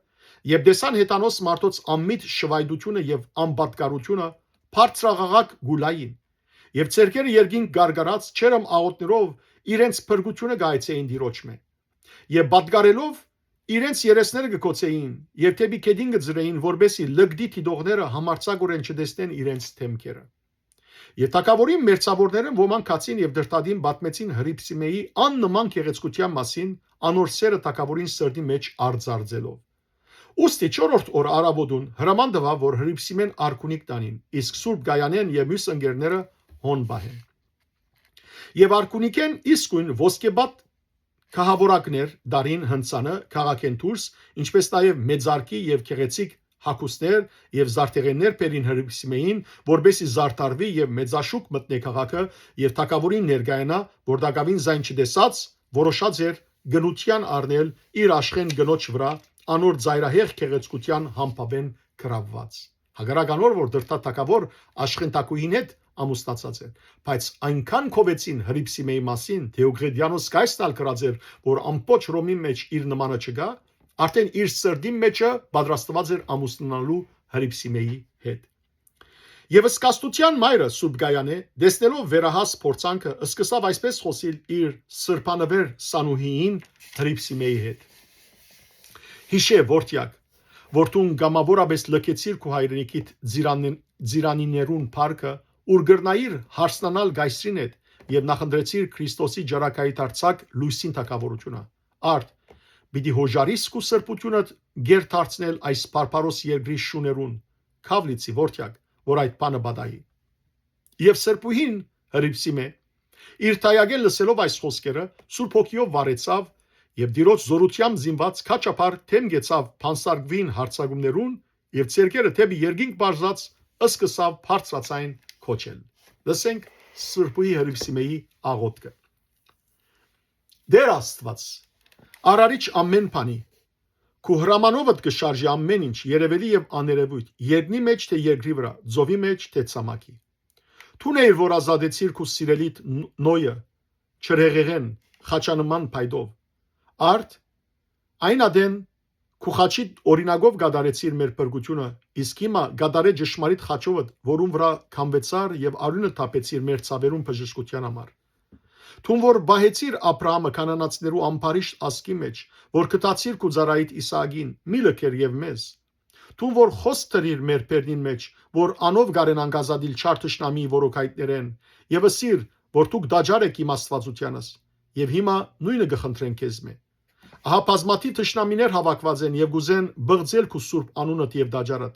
երբ տեսան հեթանոս մարդոց անմիտ շվայտությունը եւ անպատկառությունը, բարձրաղաղակ գուլային, եւ ձեռքերը երկինք գարգարած չերմ աղօթներով իրենց փրկութիւնը կայեցեին Տիրոջմէ։ Եւ պատկառելով իրենց երեսները կը կոչեցէին եւ դէպի գետին կը ծռէին, որպէս զի լկտի դիտողները համարձակօրէն չտեսնեն իրենց դէմքերը։ Եւ թագաւորին մերձաւորներէն ոմանք գացին եւ դրդատին պատմեցին Հրիփսիմեի աննման գեղեցկութեան մասին, անոր սերը թագաւորին սրտի մէջ արծարծելով։ Ուստի չորրորդ օր առաւօտուն հրաման տուաւ, որ Հրիփսիմեն արքունիք տանին, իսկ Սուրբ Գայանեն եւ միւս ընկերները հոն պահեն։ Եւ արքունիքէն իսկոյն ոսկեբատ կահաւորակներ դարին հնցանը քաղաքէն դուրս, ինչպէս նաեւ մեծարգի եւ գեղեցիկ հագուստներ եւ զարդեղէններ բերին Հրիփսիմեին, որպէս զի զարդարուի եւ մեծաշուք մտնէ քաղաքը եւ թագաւորին ներկայանայ, որ տակաւին զայն չտեսած, որոշած էր գնութեան առնել իր աշխեն կնոջ վրայ, անոր ծայրահեղ գեղեցկութեան համբաւէն գրաւուած։ Հակառակ անոր, որ դրդա թագաւոր աշխեն թագուհին հետ ամուսնացած էր։ Բայց այնքան գովեցին Հրիփսիմեի մասին, Դեոկղետիանոս կայսն ալ կրած էր, որ ամբողջ Ռոմին մէջ իր նմանը չկա, արդեն իր սրտին մեջը պատրաստված էր ամուսնանալու Հրիփսիմեի հետ։ Եւ սկաստութեան մայրը, Սուրբ Գայանէ, տեսնելով վերահաս փորձանքը, սկսաւ այսպես խօսիլ իր սրբանվեր Սանուհիին Հրիփսիմեի հետ. «Յիշէ, որդեակ, որ դուն կամաւորապէս լքեցիր քու հայրենիքիդ ծիրանին-, ծիրանիներուն փառքը, ուր կրնայիր հարսնանալ կայսրին հետ, եւ նախընտրեցիր Քրիստոսի ճարակայի դարձակ լոյսին թագաւորութիւնը։ Արդ, պիտի յոժարիս քու սրբութիւնդ գեր դարձնել այս բարբարոս երկրի շուներուն։ Քաւ լիցի, որդեակ, որ այդ բանը պատահի»։ Եւ սրբուհին Հրիփսիմէ, իր դայակէն լսելով այս խօսքերը, Սուրբ Հոգիով վարեցաւ եւ Տիրոջ զօրութեամբ զինուած քաչափար դէմ գեցաւ բանսարկուին յարձակումներուն եւ ձեռքերը դէպի երկինք բարձած, սկսաւ բարձրաձայն կոչել։ Լսենք Սրբուհի Հրիփսիմեի աղօթքը. «Տէր Աստուած, արարիչ ամէն բանի, քու հրամանովդ կը շարժի ամէն ինչ, երևելի եւ աներևոյթ, երկնի մէջ թէ երկրի վրայ, ծովի մէջ թէ ցամաքի։ Դուն էիր, որ ազատեցիր քու սիրելիդ Ն-, Նոյը, ջրհեղեղէն, խաչանման փայտով։ Արդ, այն ատեն քու խաչիդ օրինակով կատարեցիր մեր փրկութիւնը, իսկ հիմա կատարէ ճշմարիտ խաչովդ, որուն վրայ քամուեցար եւ արիւնը թափեցիր մեր ցաւերուն բժշկութեան համար։ Դուն որ պահեցիր Աբրահամը քանանացիներու ամբարիշտ ազգի մէջ, որ գտացիր քու ծառայիդ Իսահակին, մի լքեր եւ մեզ։ Դուն որ խօս դրիր մեր բերնին մէջ, որ անով կարենանք ազատիլ չար թշնամիի որոքայտներէն, եւ ըսիր, որ դուք տաճար էք իմ Աստուածութեանս, եւ հիմա նոյնը կը խնդրեն քեզմէ։ Ահա բազմաթիւ թշնամիներ հաւաքուած են եւ կ'ուզեն պղծել քու սուրբ անունդ եւ տաճարդ։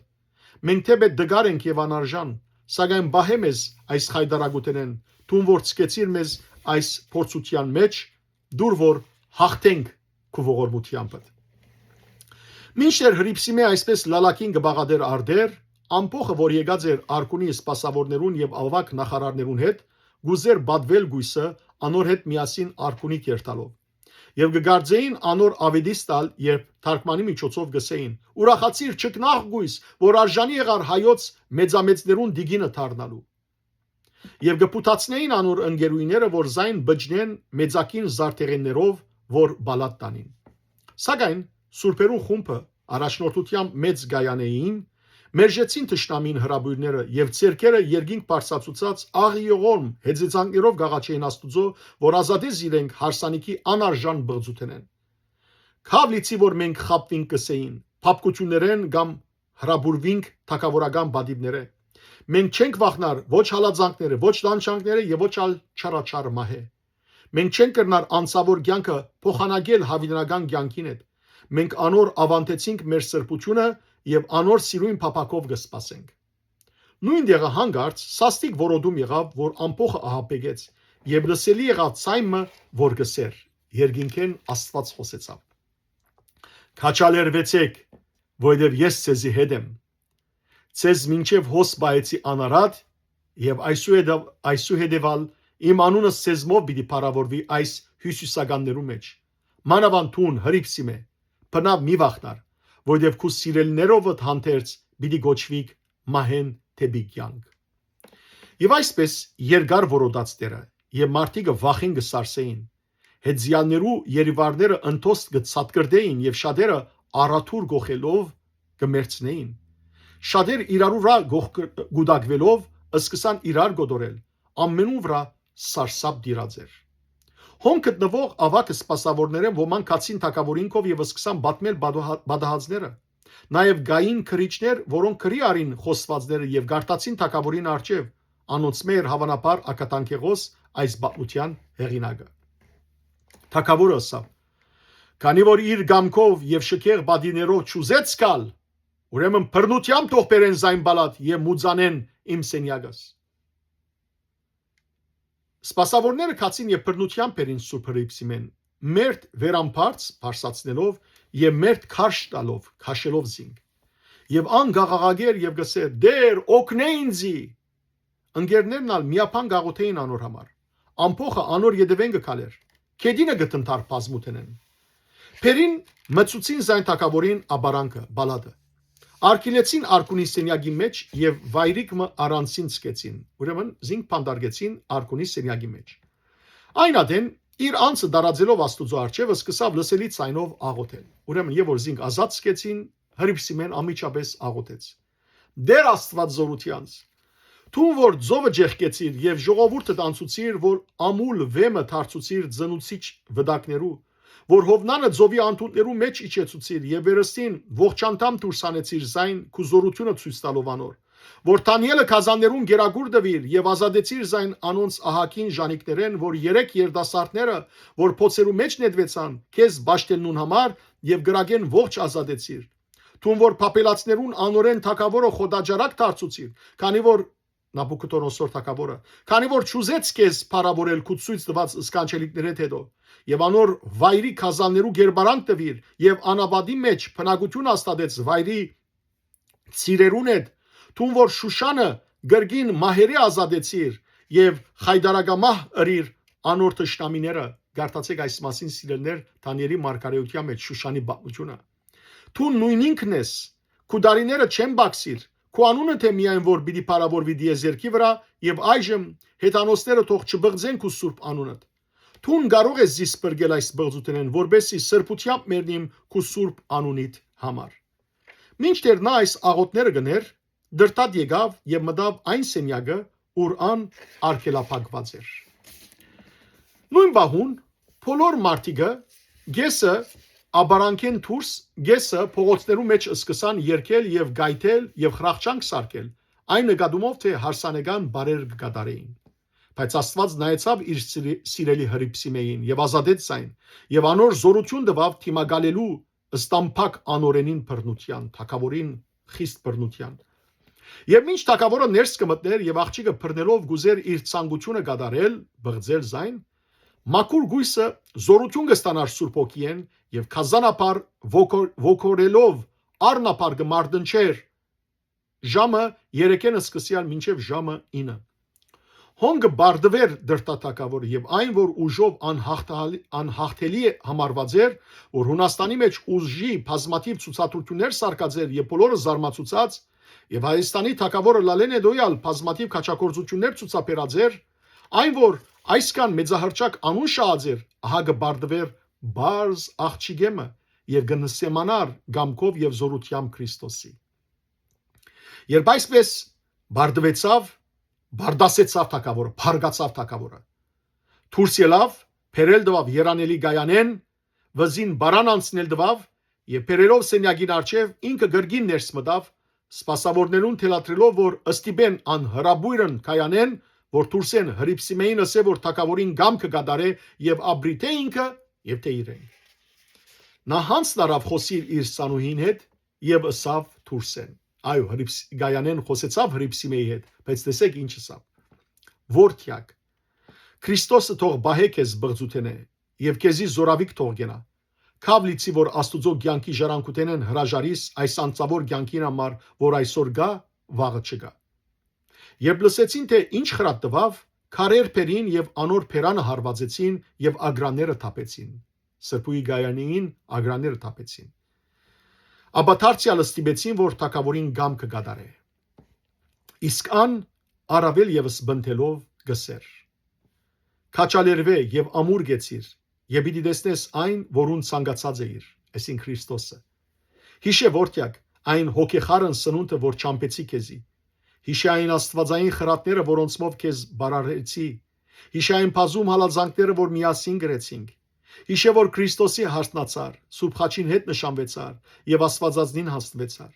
Մենք թէպէտ տկար ենք եւ անարժան, սակայն պահէ մեզ այս խայտառակութենէն, դուն որ ցկեցիր մեզ այս փորձութեան մէջ, դուր որ յաղթենք քու ողորմութեամբդ։ Մինչդեռ Հրիփսիմէ այսպես լալակին կը բաղատէր արտեր, ամբոխը որ եկած էր Արքունի սպասաւորներուն եւ աւագ նախարարներուն հետ, կ'ուզէր պատուել կոյսը անոր հետ միասին Արքունի կերթալով։ Եւ կը կարծէին անոր աւետիս տալ, երբ թարգմանի միջոցով կ'ըսէին. «Ուրախացիր, չքնաղ կոյս, որ արժանի եղար հայոց մեծամեծներուն տիկինը դառնալու»։ Եւ կը փութացնէին անոր ընկերուհիները, որ զայն բջնեն մեծակին զարդեղէններով, որ պալատ տանին։ Սակայն սուրբերուն խումբը, առաջնորդութեամբ մեծ Գայանեին, մերժեցին թշնամին հրապոյրները եւ ձեռքերը երկինք բարձրացուցած աղ յողորմ հեծեծանքներով կ'աղաչէին Աստուծոյ, որ ազատէ զիրենք հարսանիքի անարժան պղծութենէն։ «Քաւ լիցի որ մենք խաբուինք», կ'ըսէին, «փափկութիւններէն կամ հրապուրուինք թագաւորական պատիւներէ։ Մենք չենք վախնար ոչ հալածանքներէ, ոչ տանջանքներէ եւ ոչ ալ չարաչար մահէ։ Մենք չենք կրնար անցաւոր կեանքը փոխանակել յաւիտենական կեանքին հետ։ Մենք անոր աւանդեցինք մեր սրբութիւնը եւ անոր սիրոյն փափակով կը սպասենք»։ Նոյն տեղը հանկարծ սաստիկ որոտում եղաւ, որ ամբոխը ահաբեկեց, եւ լսելի եղաւ ձայն մը, որ կ'ըսէր. երկինքէն Աստուած խօսեցաւ. «Քաչալերուեցէք, որովհետեւ ես ձեզի հետ եմ։ Ձեզ մինչեւ հոս պահեցի անարատ, եւ այսուհետեւ, այսուհետեւալ իմ անունս ձեզմով պիտի փառաւորուի այս հիւսիսականներու մէջ։ Մանաւանդ դուն, Հրիփսիմէ, բնաւ մի վախնար, որովհետեւ քու սիրելիներովդ հանդերձ պիտի կոչուիք մահէն դէպի կեանք»։ Եւ այսպես երկար որոտաց Տէրը, եւ մարդիկը վախին կը սարսէին։ Հեծեալներու երիվարները ընթոստ կը ցատկրտէին եւ շատերը արաթուր գոխելով կը մեռցնէին։ Շատեր իրարու վրայ գոխ-, կուտակուելով սկսան իրար կոտորել, ամենուն վրայ սարսափ տիրած էր։ Հոն գտնուող աւագ սպասաւորներէն ոմանք գացին թագաւորին քով եւ սկսան պատմել պատահ-, պատահածները։ Նաեւ կային քրիչներ, որոնք գրի առին խօսվածները եւ կարդացին թագաւորին առջեւ, անոնցմէ էր հաւանաբար ակատանքեղոս այս պատմութեան հեղինակը։ Թագաւորը ըսաւ. «Քանի որ իր կամքով եւ շքեղ պատիներով չուզեց գալ, ուրեմն բռնութեամբ թող բերեն զայն պալատ եւ մուծանեն իմ սենեակս»։ Սպասաւորները գացին եւ բռնութեամբ բերին Սուրբ Հրիփսիմէն, մերթ վերամբարձ բարձրացնելով եւ մերթ քարշ տալով, քաշելով զինք։ Եւ ան կ'աղաղակէր եւ կ'ըսէր. «Տէր, օգնէ ինձի»։ Ընկերներն ալ միաբան կ'աղօթէին անոր համար։ Ամբոխը անոր ետեւէն կը քալէր, գետինը կը տնտար բազմութենէն։ Բերին մցուցին զայն թագաւորին ապարանքը, պալատը։ Արգիլեցին արքունի սենեակի մէջ եւ վայրիկ մը առանձին ցկեցին։ Ուրեմն զինք փանտարկեցին արքունի սենեակի մէջ։ Այն ատեն իր անձը դարածելով Աստուծոյ առջեւ, սկսաւ լսելի ձայնով աղօթել։ Ուրեմն եւ որ զինք ազատ ցկեցին, Հրիփսիմէն անմիջապէս աղօթեց. «Տէր Աստուած զօրութեանց, դուն որ ծովը ջեղկեցիր եւ ժողովուրդդ անցուցիր, որ ամուլ վէմը դարձուցիր ծնուցիչ վտակներու, որ Յովնանը ծովի անդունդներու մէջ իջեցուցիր եւ վերստին ողջանդամ դուրս հանեցիր զայն քու զօրութիւնը ցոյց տալով անոր, որ Դանիէլը գազաններուն գերագուր տուիր եւ ազատեցիր զայն անոնց ահագին ժանիքներէն, որ երեք երիտասարդները, որ փոցերու մէջ նետուեցան, քեզ պաշտելնուն համար եւ կրակէն ողջ ազատեցիր։ Դուն որ Բաբելացիներուն անօրէն թագաւորը խոտաճարակ դարձուցիր, քանի որ Նաբուքդոնոսոր թագաւորը, քանի որ չուզեց քեզ փառաւորել քու ցոյց տուած սքանչելիքներէդ յետոյ, եւ անոր վայրի գազաններու գերբարանք տուիր, եւ անապատի մէջ բնակութիւն հաստատեց վայրի ծիրերուն հետ, դուն որ Շուշանը կրկին մահերէ ազատեցիր եւ խայտարակամահ ըրիր անոր թշնամիները։ Կարդացէք այս մասին, սիրելիներ, Դանիէլի մարգարէութեան մէջ Շուշանի պատմութիւնը։ Դուն նոյնինքն ես, քու տարիները չեն պակսիր, քու անունը թէ միայն որ պիտի փառաւորուի տիեզերքի վրայ, եւ այժմ հեթանոսները թող չբղծեն քու սուրբ անունդ։ Դուն կարող ես զիս փրկել այս բղծութենէն, որպեսզի սրբութեամբ մեռնիմ քու սուրբ անունիդ համար։ Մինչդեռ նա այս աղօթները կ'ընէր, դրդատ եկաւ եւ մտաւ այն սենեակը, ուր ան արգելափակուած էր։ Նոյն պահուն բոլոր մարդիկը, կէսը ապարանքէն դուրս, կէսը փողոցներու մէջ սկսան երգել եւ գայթել եւ խրախճանք սարքել, այն նկատումով թէ հարսանեկան բառեր կը կատարէին։ Բայց Աստուած նայեցաւ իր սիրի-, սիրելի Հրիփսիմէին եւ ազատեց զայն, եւ անոր զօրութիւն տուաւ դիմակալելու ստամբակ անօրենին բռնութեան, թագաւորին խիստ բռնութեան։ Եւ մինչ թագաւորը ներս կը մտնէր եւ աղջիկը բռնելով կ'ուզէր իր ցանկութիւնը կատարել, բղծել զայն, մաքուր գոյսը զօրութիւն կը ստանար Սուրբ Հոգիէն եւ գազանաբար ոգոր-, ոգորելով առնաբար կը մարտնչէր ժամը երեքէն սկսեալ մինչեւ ժամը ինը։ Հոն կը բարդուէր դրդատակաւորը եւ այն, որ ուժով անհաղթահալի-, անհաղթելի է համարուած էր, որ Յունաստանի մէջ ուժի բազմաթիւ ցուցադրութիւններ սարքած էր եւ բոլորը զարմացուցած, եւ Հայաստանի թագաւորը Լալեն Էդոյալ բազմաթիւ քաջագործութիւններ ցուցաբերած էր, այն, որ այսքան մեծահռչակ անուն շահած էր, ահա կը բարդուէր բարձ աղջիկեմը եւ կը նսեմանար կամքով եւ զօրութեամբ Քրիստոսի։ Երբ այսպես բարդուեցաւ, բարդասեցաւ թագաւորը, փառկացաւ թագաւորը։ Դուրս ելաւ, բերել տուաւ երանելի կայանէն, վզին բարան անցնել տուաւ եւ բերելով սենյակին առջեւ ինքը կրկին ներս մտաւ, սպասաւորներուն թելադրելով որ ստիպեն ան հրապոյրն կայանէն, որ դուրս են Հրիփսիմեին ըսէ որ թագաւորին կամքը կատարէ եւ ապրի թէ ինքը եւ թէ իրեն։ Նա յանձն առաւ խօսիլ իր սանուհին հետ եւ ըսաւ դուրս են։ Այո, Հրիփս-, կայանէն խօսեցաւ Հրիփսիմեի հետ, բայց տեսեք ինչ ըսաւ. «Որդեակ, Քրիստոսը թող պահէ քեզ բղծութենէ եւ քեզի զօրավիգ թող կենայ։ Քաւ լիցի որ Աստուծոյ կեանքի ժառանգութենէն հրաժարիս այս անծաւոր կեանքին համար, որ այսօր կայ, վաղը չկայ»։ Երբ լսեցին թէ ինչ խրատ տուաւ, քարեր բերին եւ անոր բերանը հարուածեցին եւ ագրանները թափեցին, սրբուի կայանին ագրանները թափեցին։ Ապա դարձեալ ստիպեցին որ թագաւորին կամքը կատարէ։ Իսկ ան առաւել եւս բնթելով կ'ըսէր. «Քաչալերուէ եւ ամուր գեցիր, եւ պիտի տեսնես այն, որուն ցանկացած էիր, այսինքն Քրիստոսը։ Յիշե, որդեակ, այն հոգեխարն սնունդը, որ չամբեցի քեզի։ Յիշե այն աստուածային խրատները, որոնցմով քեզ բարարեցի։ Յիշե այն բազում հալածանքները, որ միասին գրեցինք։ Յիշե, որ Քրիստոսի յարթնացար, Սուրբ Խաչին հետ նշանվեցար եւ Աստուածածնին հասնուեցար։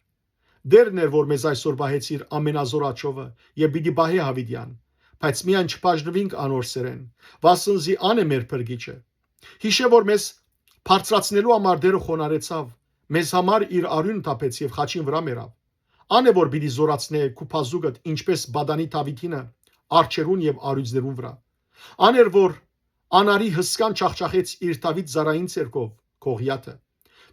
Տերն էր, որ մեզ այսօր պահեցիր ամենազոր աջովը եւ պիտի պահէ յաւիտեան, բայց միայն չբաժնուինք անոր սէրէն, վասն զի ան է մեր փրկիչը։ Յիշե, որ մեզ բարձրացնելու համար Տերը խոնարհեցաւ, մեզ համար իր արիւնը թափեց եւ խաչին վրայ մեռաւ։ Ան է, որ պիտի զորացնէ քու բազուկդ, ինչպես պատանի Դաւիթինը, արջերուն եւ արիւձներուն վրայ։ Ան էր, որ անարի հսկան չախչախեց իր Դաւիթ ծառային ձեռքով, Գողիաթը։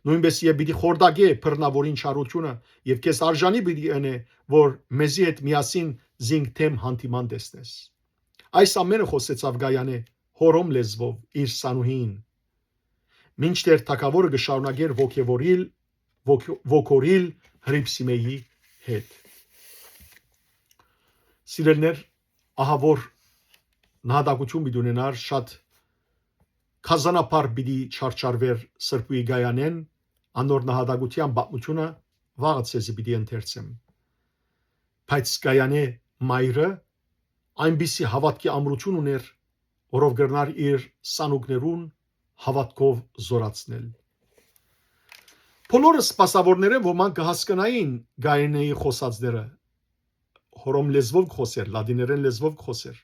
Նոյնպէս եւ պիտի խորտակէ բռնաւորին չարությունը եւ քեզ արժանի պիտի ընէ, որ մեզի հետ միասին զինք դէմ հանդիման տեսնես։ Այս ամենը խօսեցաւ կայանէ, հորոմ լեզուով, իր սանուհին։ Մինչդեռ թագաւորը կը շարունակէր ոգեւորիլ, ոգ-, ոգորիլ Հրիփսիմեի հետ։ Սիրելիներ, ահա որ նահատակութիւն պիտի ունենար, շատ քազանաբար պիտի չարչարուէր Սրբուի Գայանէն, անոր նահատակութեան պատմութիւնը վաղը ձեզի պիտի ընթերցեմ։ Բայց Գայանէ մայրը այնպիսի հաւատքի ամրութիւն ունէր, որով կրնար իր սանուկներուն հաւատքով զօրացնել։ Բոլորը սպասաւորներէն ոմանք կը հասկնային Գայանէի խօսածները, հոռոմ լեզուով կը խօսէր, լատիներէն լեզուով կը խօսէր։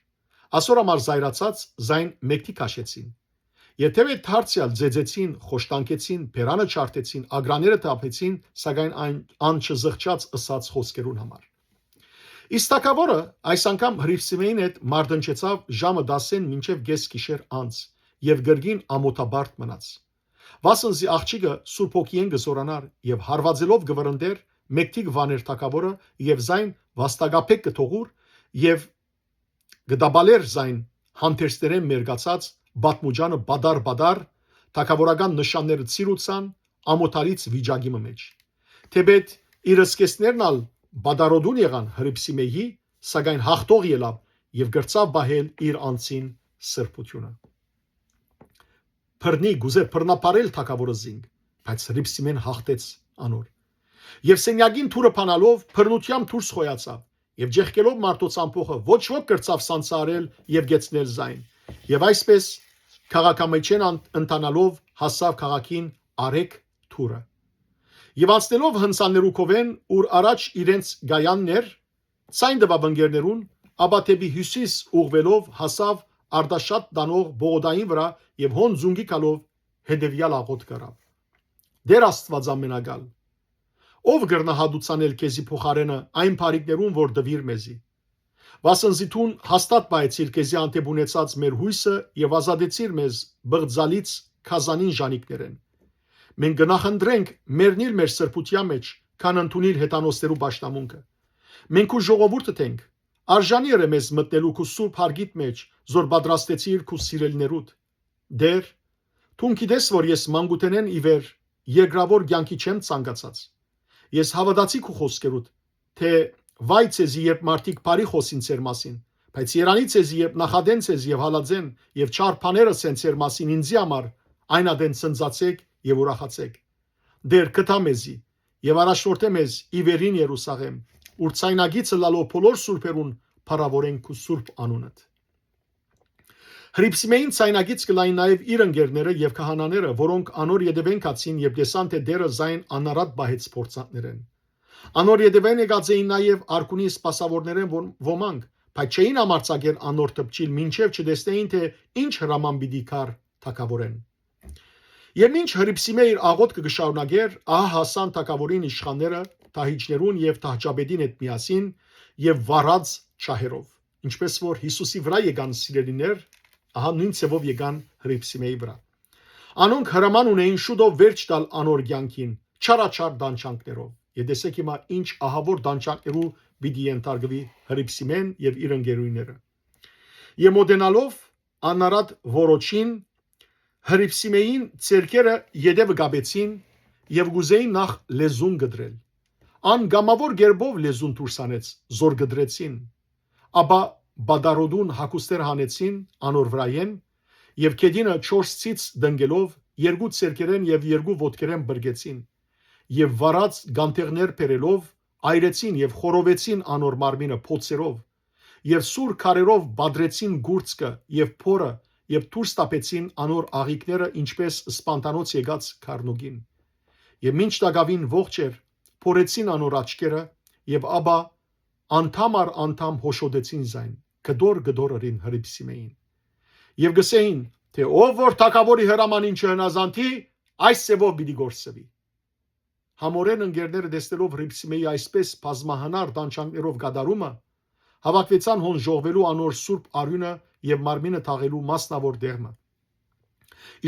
Ասոր համար զայրացած զայն մեկդի քաշեցին։ Եւ թէեւ դարձեալ ձեձեցին, խոշտանգեցին, բերանը չարդեցին, ագրաները թափեցին, սակայն այն անչզղջաց ըսած խօսքերուն համար։ Իսկ թագաւորը այս անգամ Հրիփսիմեին հետ մարտնչեցաւ ժամը տասէն մինչեւ կէս գիշեր անց եւ կրկին ամօթաբարդ մնաց։ Վասն զի աղջիկը Սուրբ Հոգիէն կը զօրանար եւ հարուածելով կը վրընդէր, մեկդի կը վանէր թագաւորը եւ զայն վաստակաբեկ կը թողուր եւ կը տապալէր զայն հանդերձներէն մերկացած պատմուճանը պատառ-պատառ, թագաւորական նշանները ցիրուցան, ամօթալից վիճակի մը մէջ։ Թէպէտ իր զգեստներն ալ պատառոտուն եղան Հրիփսիմեի, սակայն յաղթող ելաւ եւ կրցաւ պահել իր անձին սրբութիւնը։ Բռնի, կ'ուզէր բռնապարել թագաւորը զինք, բայց Հրիփսիմեն յաղթեց անոր։ Եւ սենյակին դուռը բանալով բռնութեամբ դուրս խոյացաւ եւ ճեղքելով մարդոց ամբոխը ոչ ոք կրցաւ սանձարել եւ գեցնել զայն։ Եւ այսպես քաղաքամիջէն ան-, ընթանալով հասաւ քաղաքին արեգ դուռը։ Եւ անցնելով հնցաններու քովէն, ուր առաջ իրենց գայանն էր, ցայն տուաւ ընկերներուն, ապա դէպի հիւսիս ուղղուելով հասաւ Արտաշատ տանող պողոտային վրայ եւ հոն զունգի գալով հետեւեալ աղօթք առաւ. «Տէր Աստուած ամենակալ, ո՞վ կրնայ հատուցանել քեզի փոխարէնը այն բարիքներուն, որ տուիր մեզի։ Վասն զի դուն հաստատ պահեցիր քեզի հանդէպ ունեցած մեր յոյսը եւ ազատեցիր մեզ բղծալից քազանին ժանիքներէն։ Մենք կը նախընտրենք մեռնիլ մեր սրբութեան մէջ, քան ընդունիլ հեթանոսներու պաշտամունքը։ Մենք քու ժողովուրդդ ենք, արժանի ըրէ մեզ մտնելու քու սուրբ հարկիդ մէջ, զոր պատրաստեցիր քու սիրելիներուդ։ Տէր, դուն գիտես, որ ես մանկութենէն ի վեր երկրաւոր կեանքի չեմ ցանկացած։ Ես հաւատացի քու խօսքերուդ, թէ վայ ձեզի, երբ մարդիկ բարի խօսին ձեր մասին, բայց երանի ձեզի, երբ նախատեն ձեզի եւ հալածեն եւ չար բաներ ըսեն ձեր մասին ինծի համար, այն ատեն ցնծացէք եւ ուրախացէք։ Տէր, գթա մեզի եւ առաջնորդէ մեզ ի վերին Երուսաղէմ, ուր ցայնակից ըլլալով բոլոր սուրբերուն փառաւորենք քու սուրբ անունդ»։ Հրիփսիմեին ցայնակից կ'ըլլային նաեւ իր ընկերները եւ քահանաները, որոնք անոր ետեւէն գացին, երբ տեսան թէ Տէրը զայն անարատ պահեց փորձանքներէն։ Անոր ետեւէն եկած էին նաեւ արքունի սպասաւորներէն ոն-, ոմանք, բայց չէին համարձակեր անոր դպչիլ, մինչեւ չտեսնէին թէ ինչ հրաման պիտի գար թագաւորէն։ Եւ մինչ Հրիփսիմէ իր աղօթքը կը շարունակէր, ահա հասան թագաւորին իշխանները դահիճներուն եւ դահճապետին հետ միասին եւ վառած ջահերով, ինչպես որ Յիսուսի վրայ եկան սիրելիներ, ահա նոյն ձեւով եկան Հրիփսիմէի վրայ։ Անոնք հրաման ունէին շուտով վերջ տալ անոր կեանքին, չարաչար տանջանքներով։ Եւ տեսէք հիմա ինչ ահաւոր տանջանքներու պիտի ենթարկուի Հրիփսիմեն եւ իր ընկերուհիները։ Եւ մոտենալով անարատ որոչին, Հրիփսիմեին ձեռքերը ետեւը կապեցին եւ կ'ուզեին նախ լեզուն կտրել։ Ան կամաւոր կերպով լեզուն դուրս հանեց, զոր կտրեցին, ապա պատառոտուն հագուստեր հանեցին անոր վրայէն եւ գետինը չորս ցից տնկելով երկու ձեռքերէն եւ երկու ոտքերէն բրկեցին եւ վառած գանթեղներ բերելով այրեցին եւ խորովեցին անոր մարմինը փոցերով եւ սուր քարերով պատռեցին կուրծքը եւ փորը եւ դուրս տապեցին անոր աղիքները, ինչպես սպանդանոց եկած քառնուկին։ Եւ մինչ տակաւին ողջ էր, փորեցին անոր աչքերը եւ ապա անդամ առ անդամ հոշոտեցին զայն, կտոր-կտոր ըրին Հրիփսիմեին։ Եւ կ'ըսէին, թէ ով որ թագաւորի հրամանին չհնազանդի, այս ձեւով պիտի գործուի։ Համօրէն ընկերները տեսնելով Հրիփսիմեի այսպես բազմահնար տանջանքներով կատարումը, հաւաքուեցան հոն ժողվելու անոր սուրբ արիւնը եւ մարմինը թաղելու մասնաւոր տեղ մը։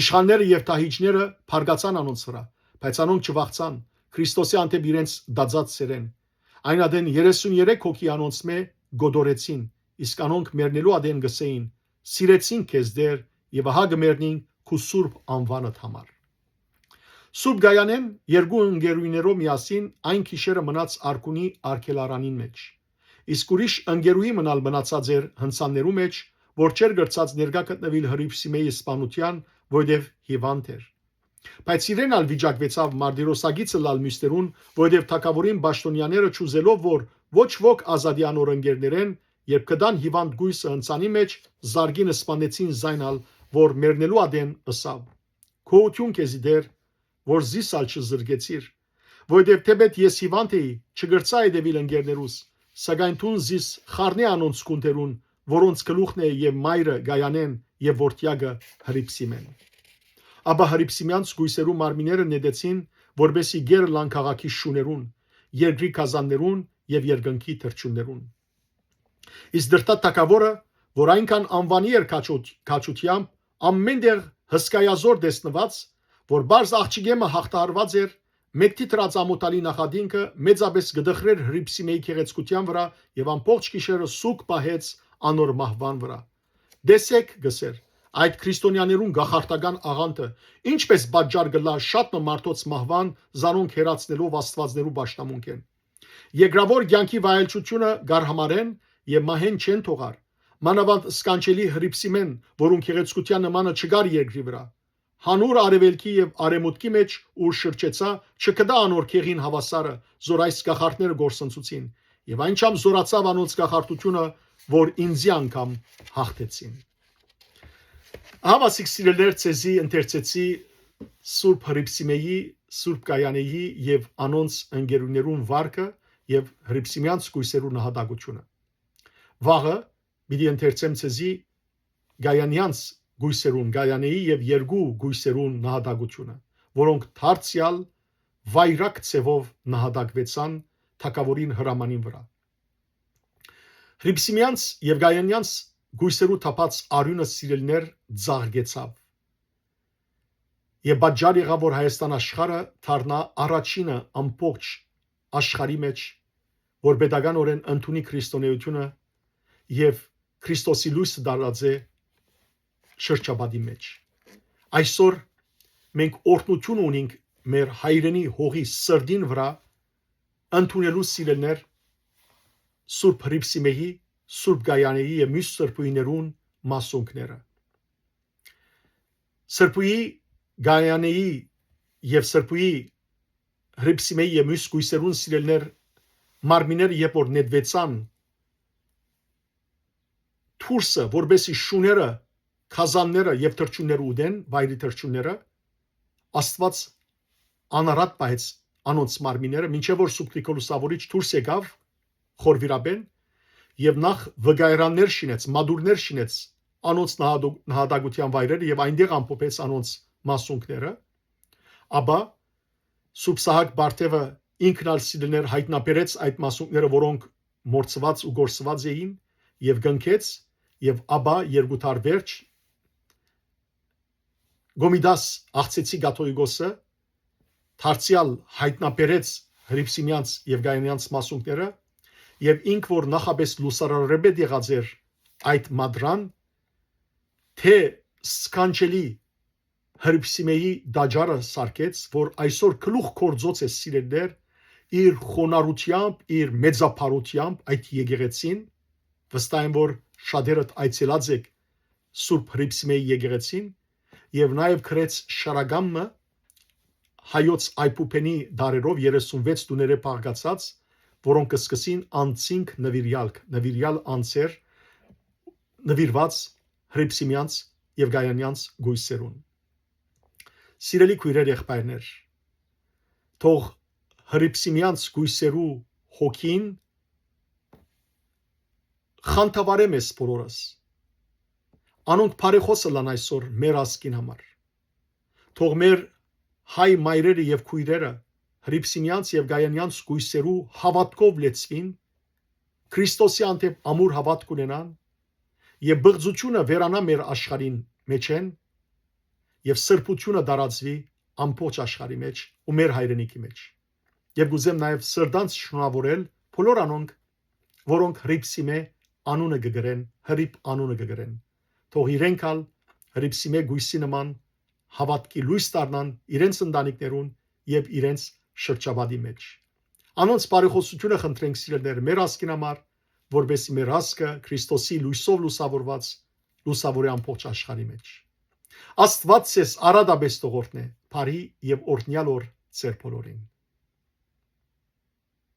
Իշխանները եւ դահիճները փառկացան անոնց վրայ, բայց անոնք չվախցան Քրիստոսի հանդէպ իրենց տածած սէրէն։ Այն ատեն երեսուն երեք հոգի անոնցմէ կոտորեցին, իսկ անոնք մեռնելու ատեն կ'ըսէին. «Սիրեցինք քեզ, Տէր, եւ ահա կը մեռնինք քու սուրբ անուանդ համար»։ Սուրբ Գայանէն երկու ընկերուհիներով միասին այն գիշերը մնաց Արքունի արգելարանին մէջ։ Իսկ ուրիշ ընկերուհի մնալ մնացած էր հնցաններու մէջ, որ չէր կրցած ներկայ գտնուիլ Հրիփսիմեի սպանութեան, որովհետեւ հիվանդ էր։ Բայց իրեն ալ վիճակուեցաւ մարտիրոսագիծ ըլլալ միւսներուն, որովհետեւ թագաւորին պաշտօնեաները չուզելով որ ոչ ոք ազատի անոր ընկերներէն, երբ կտան հիվանդ կոյսը հնցանի մէջ, զարկին սպանեցին զայն ալ, որ մեռնելու ատեն ըսաւ. «Գոհութիւն քեզի, Տէր, որ զիս ալ չզրկեցիր, որովհետեւ թէպէտ ես հիվանդ էի, չկրցայ հետեւիլ ընկերներուս, սակայն դուն զիս խառնէ անոնց գունդերուն, որոնց գլուխն է եւ մայրը Գայանէն եւ որդեակը Հրիփսիմէն»։ Ապա Հրիփսիմեանց կոյսերու մարմինները նետեցին, որպէսզի գեր ըլլան քաղաքի շուներուն, երկրի գազաններուն եւ երկնքի թռչուններուն։ Իսկ դրդատ թագաւորը, որ այնքան անուանի էր քաչոտ-, քաչութեամբ, ամեն տեղ հսկայազոր տեսնուած, որ պարզ աղջիկէ մը յաղթահարուած էր, մէկդի դրած ամոթալի նախատինքը մեծապէս կը դխրէր Հրիփսիմեի գեղեցկութեան վրայ եւ ամբողջ գիշերը սուգ պահեց անոր մահուան վրայ։ «Տեսէք», կ'ըսէր, «այդ քրիստոնեաներուն գաղթական աղանդը, ինչպէս պատճառ կ'ըլլայ շատ մը մարդոց մահուան, զանոնք հեռացնելով աստուածներու պաշտամունքէն։ Երկրաւոր կեանքի վայելչութիւնը կ'արհամարեն եւ մահէն չեն թողար, մանաւանդ սքանչելի Հրիփսիմէն, որուն գեղեցկութեան նմանը չկար երկրի վրայ։ Յանուր արեւելքի եւ արեմուտքի մէջ, ուր շրջեցայ, չգտայ անոր գեղին հաւասարը, զոր այս գաղթները կորսնցուցին, եւ այնչափ զօրացաւ անոնց գաղթութիւնը, որ ինծի անգամ յաղթեցին»։ Ահա, սիրելիներ, ձեզի ընթերցեցի Սուրբ Հրիփսիմեի, Սուրբ Գայանեի եւ անոնց ընկերուներուն վարկը եւ Հրիփսիմեանց կոյսերու նահատակութիւնը։ Վաղը պիտի ընթերցեմ ձեզի Գայանեանց կոյսերուն, Գայանեի եւ երկու կոյսերուն նահատակութիւնը, որոնք դարձեալ վայրագ ձեւով նահատակուեցան թագաւորին հրամանին վրայ։ Հրիփսիմեանց եւ Գայանեանց կոյսերու թափած արիւնը, սիրելիներ, ծաղկեցաւ։ Եւ պատճառ եղաւ, որ Հայաստան աշխարհը դառնայ առաջինը ամբողջ աշխարհի մէջ, որ պետականօրէն ընդունի քրիստոնէութիւնը եւ Քրիստոսի լոյսը դարած է շրջապատի մէջ։ Այսօր մենք օրհնութիւն ունենք մեր հայրենի հողի սրտին վրայ ընդունելու, սիրելիներ, Սուրբ Հրիփսիմեի, Սուրբ Գայանեի եւ միւս սրբուհիներուն մասունքները։ Սրբուհի Գայանեի եւ սրբուհի Հրիփսիմեի եւ միւս կոյսերուն, սիրելիներ, մարմինները երբ որ նետուեցան դուրսը, որպէսզի շուները, գազանները եւ թռչունները ուտեն, վայրի թռչունները, Աստուած անարատ պահեց անոնց մարմինները, մինչեւ որ Սուրբ Գրիգոր Լուսաւորիչ դուրս եկաւ խորվիրապէն եւ նախ վկայերաններ շինեց, մատուռներ շինեց անոնց նահատու-, նահատակութեան վայրերը եւ այնտեղ ամփոփեց անոնց մասունքները, ապա Սուրբ Սահակ Բարթեւը ինքն ալ, սիրելիներ, յայտնաբերեց այդ մասունքները, որոնք մոռցուած ու կորսուած էին, եւ կնքեց, եւ ապա երկու դար վերջ Կոմիտաս աղցեցի կաթողիկոսը դարձեալ յայտնաբերեց Հրիփսիմեանց եւ Գայանեանց մասունքները, եւ ինք որ նախապէս լուսարարապետ եղած էր այդ մատրան, թէ սքանչելի Հրիփսիմեի տաճարը սարքեց, որ այսօր գլուխ գործոց է, սիրելիներ, իր խոնարհութեամբ, իր մեծափառութեամբ այդ եկեղեցին, վստահ եմ, որ շատերդ այցելած եք Սուրբ Հրիփսիմեի եկեղեցին, եւ նաեւ գրեց շարական մը հայոց այբուբենի դարերով երեսունվեց տուներէ բաղկացած, որոնք կը սկսին անցինք նվիրյալք, նվիրյալ անձեր, նվիրված Հրիփսիմեանց եւ Գայանեանց կոյսերուն։ Սիրելի քոյրեր, եղբայրներ, թող Հրիփսիմեանց կոյսերու հոգին խանդավառէ մեզ բոլորս։ Անոնք բարեխոս ըլլան այսօր մեր ազգին համար։ Թող մեր հայ մայրերը եւ քոյրերը Հրիփսիմեանց եւ Գայանեանց կոյսերու հաւատքով լեցուին, Քրիստոսի հանդէպ ամուր հաւատք ունենան եւ բղծութիւնը վերանայ մեր աշխարհին մէջէն եւ սրբութիւնը տարածուի ամբողջ աշխարհի մէջ ու մեր հայրենիքի մէջ։ Եւ կ'ուզեմ նաեւ սրտանց շնորհաւորել բոլոր անոնք, որոնք Հրիփսիմե անունը կը կրեն, Հրիփ անունը կը կրեն։ Թող իրենք ալ Հրիփսիմե կոյսի նման հաւատքի լոյս դառնան իրենց ընտանիքներուն եւ իրենց շրջապատի մէջ։ Անոնց բարեխօսութիւնը խնդրենք, սիրելիներ, մեր ազգին համար, որպեսզի մեր ազգը Քրիստոսի լոյսով լուսաւորուած լուսաւորի ամբողջ աշխարհի մէջ։ Աստուած ձեզ արատապէս տողորթնէ, բարի եւ օրհնեալ օր ձեր բոլորին։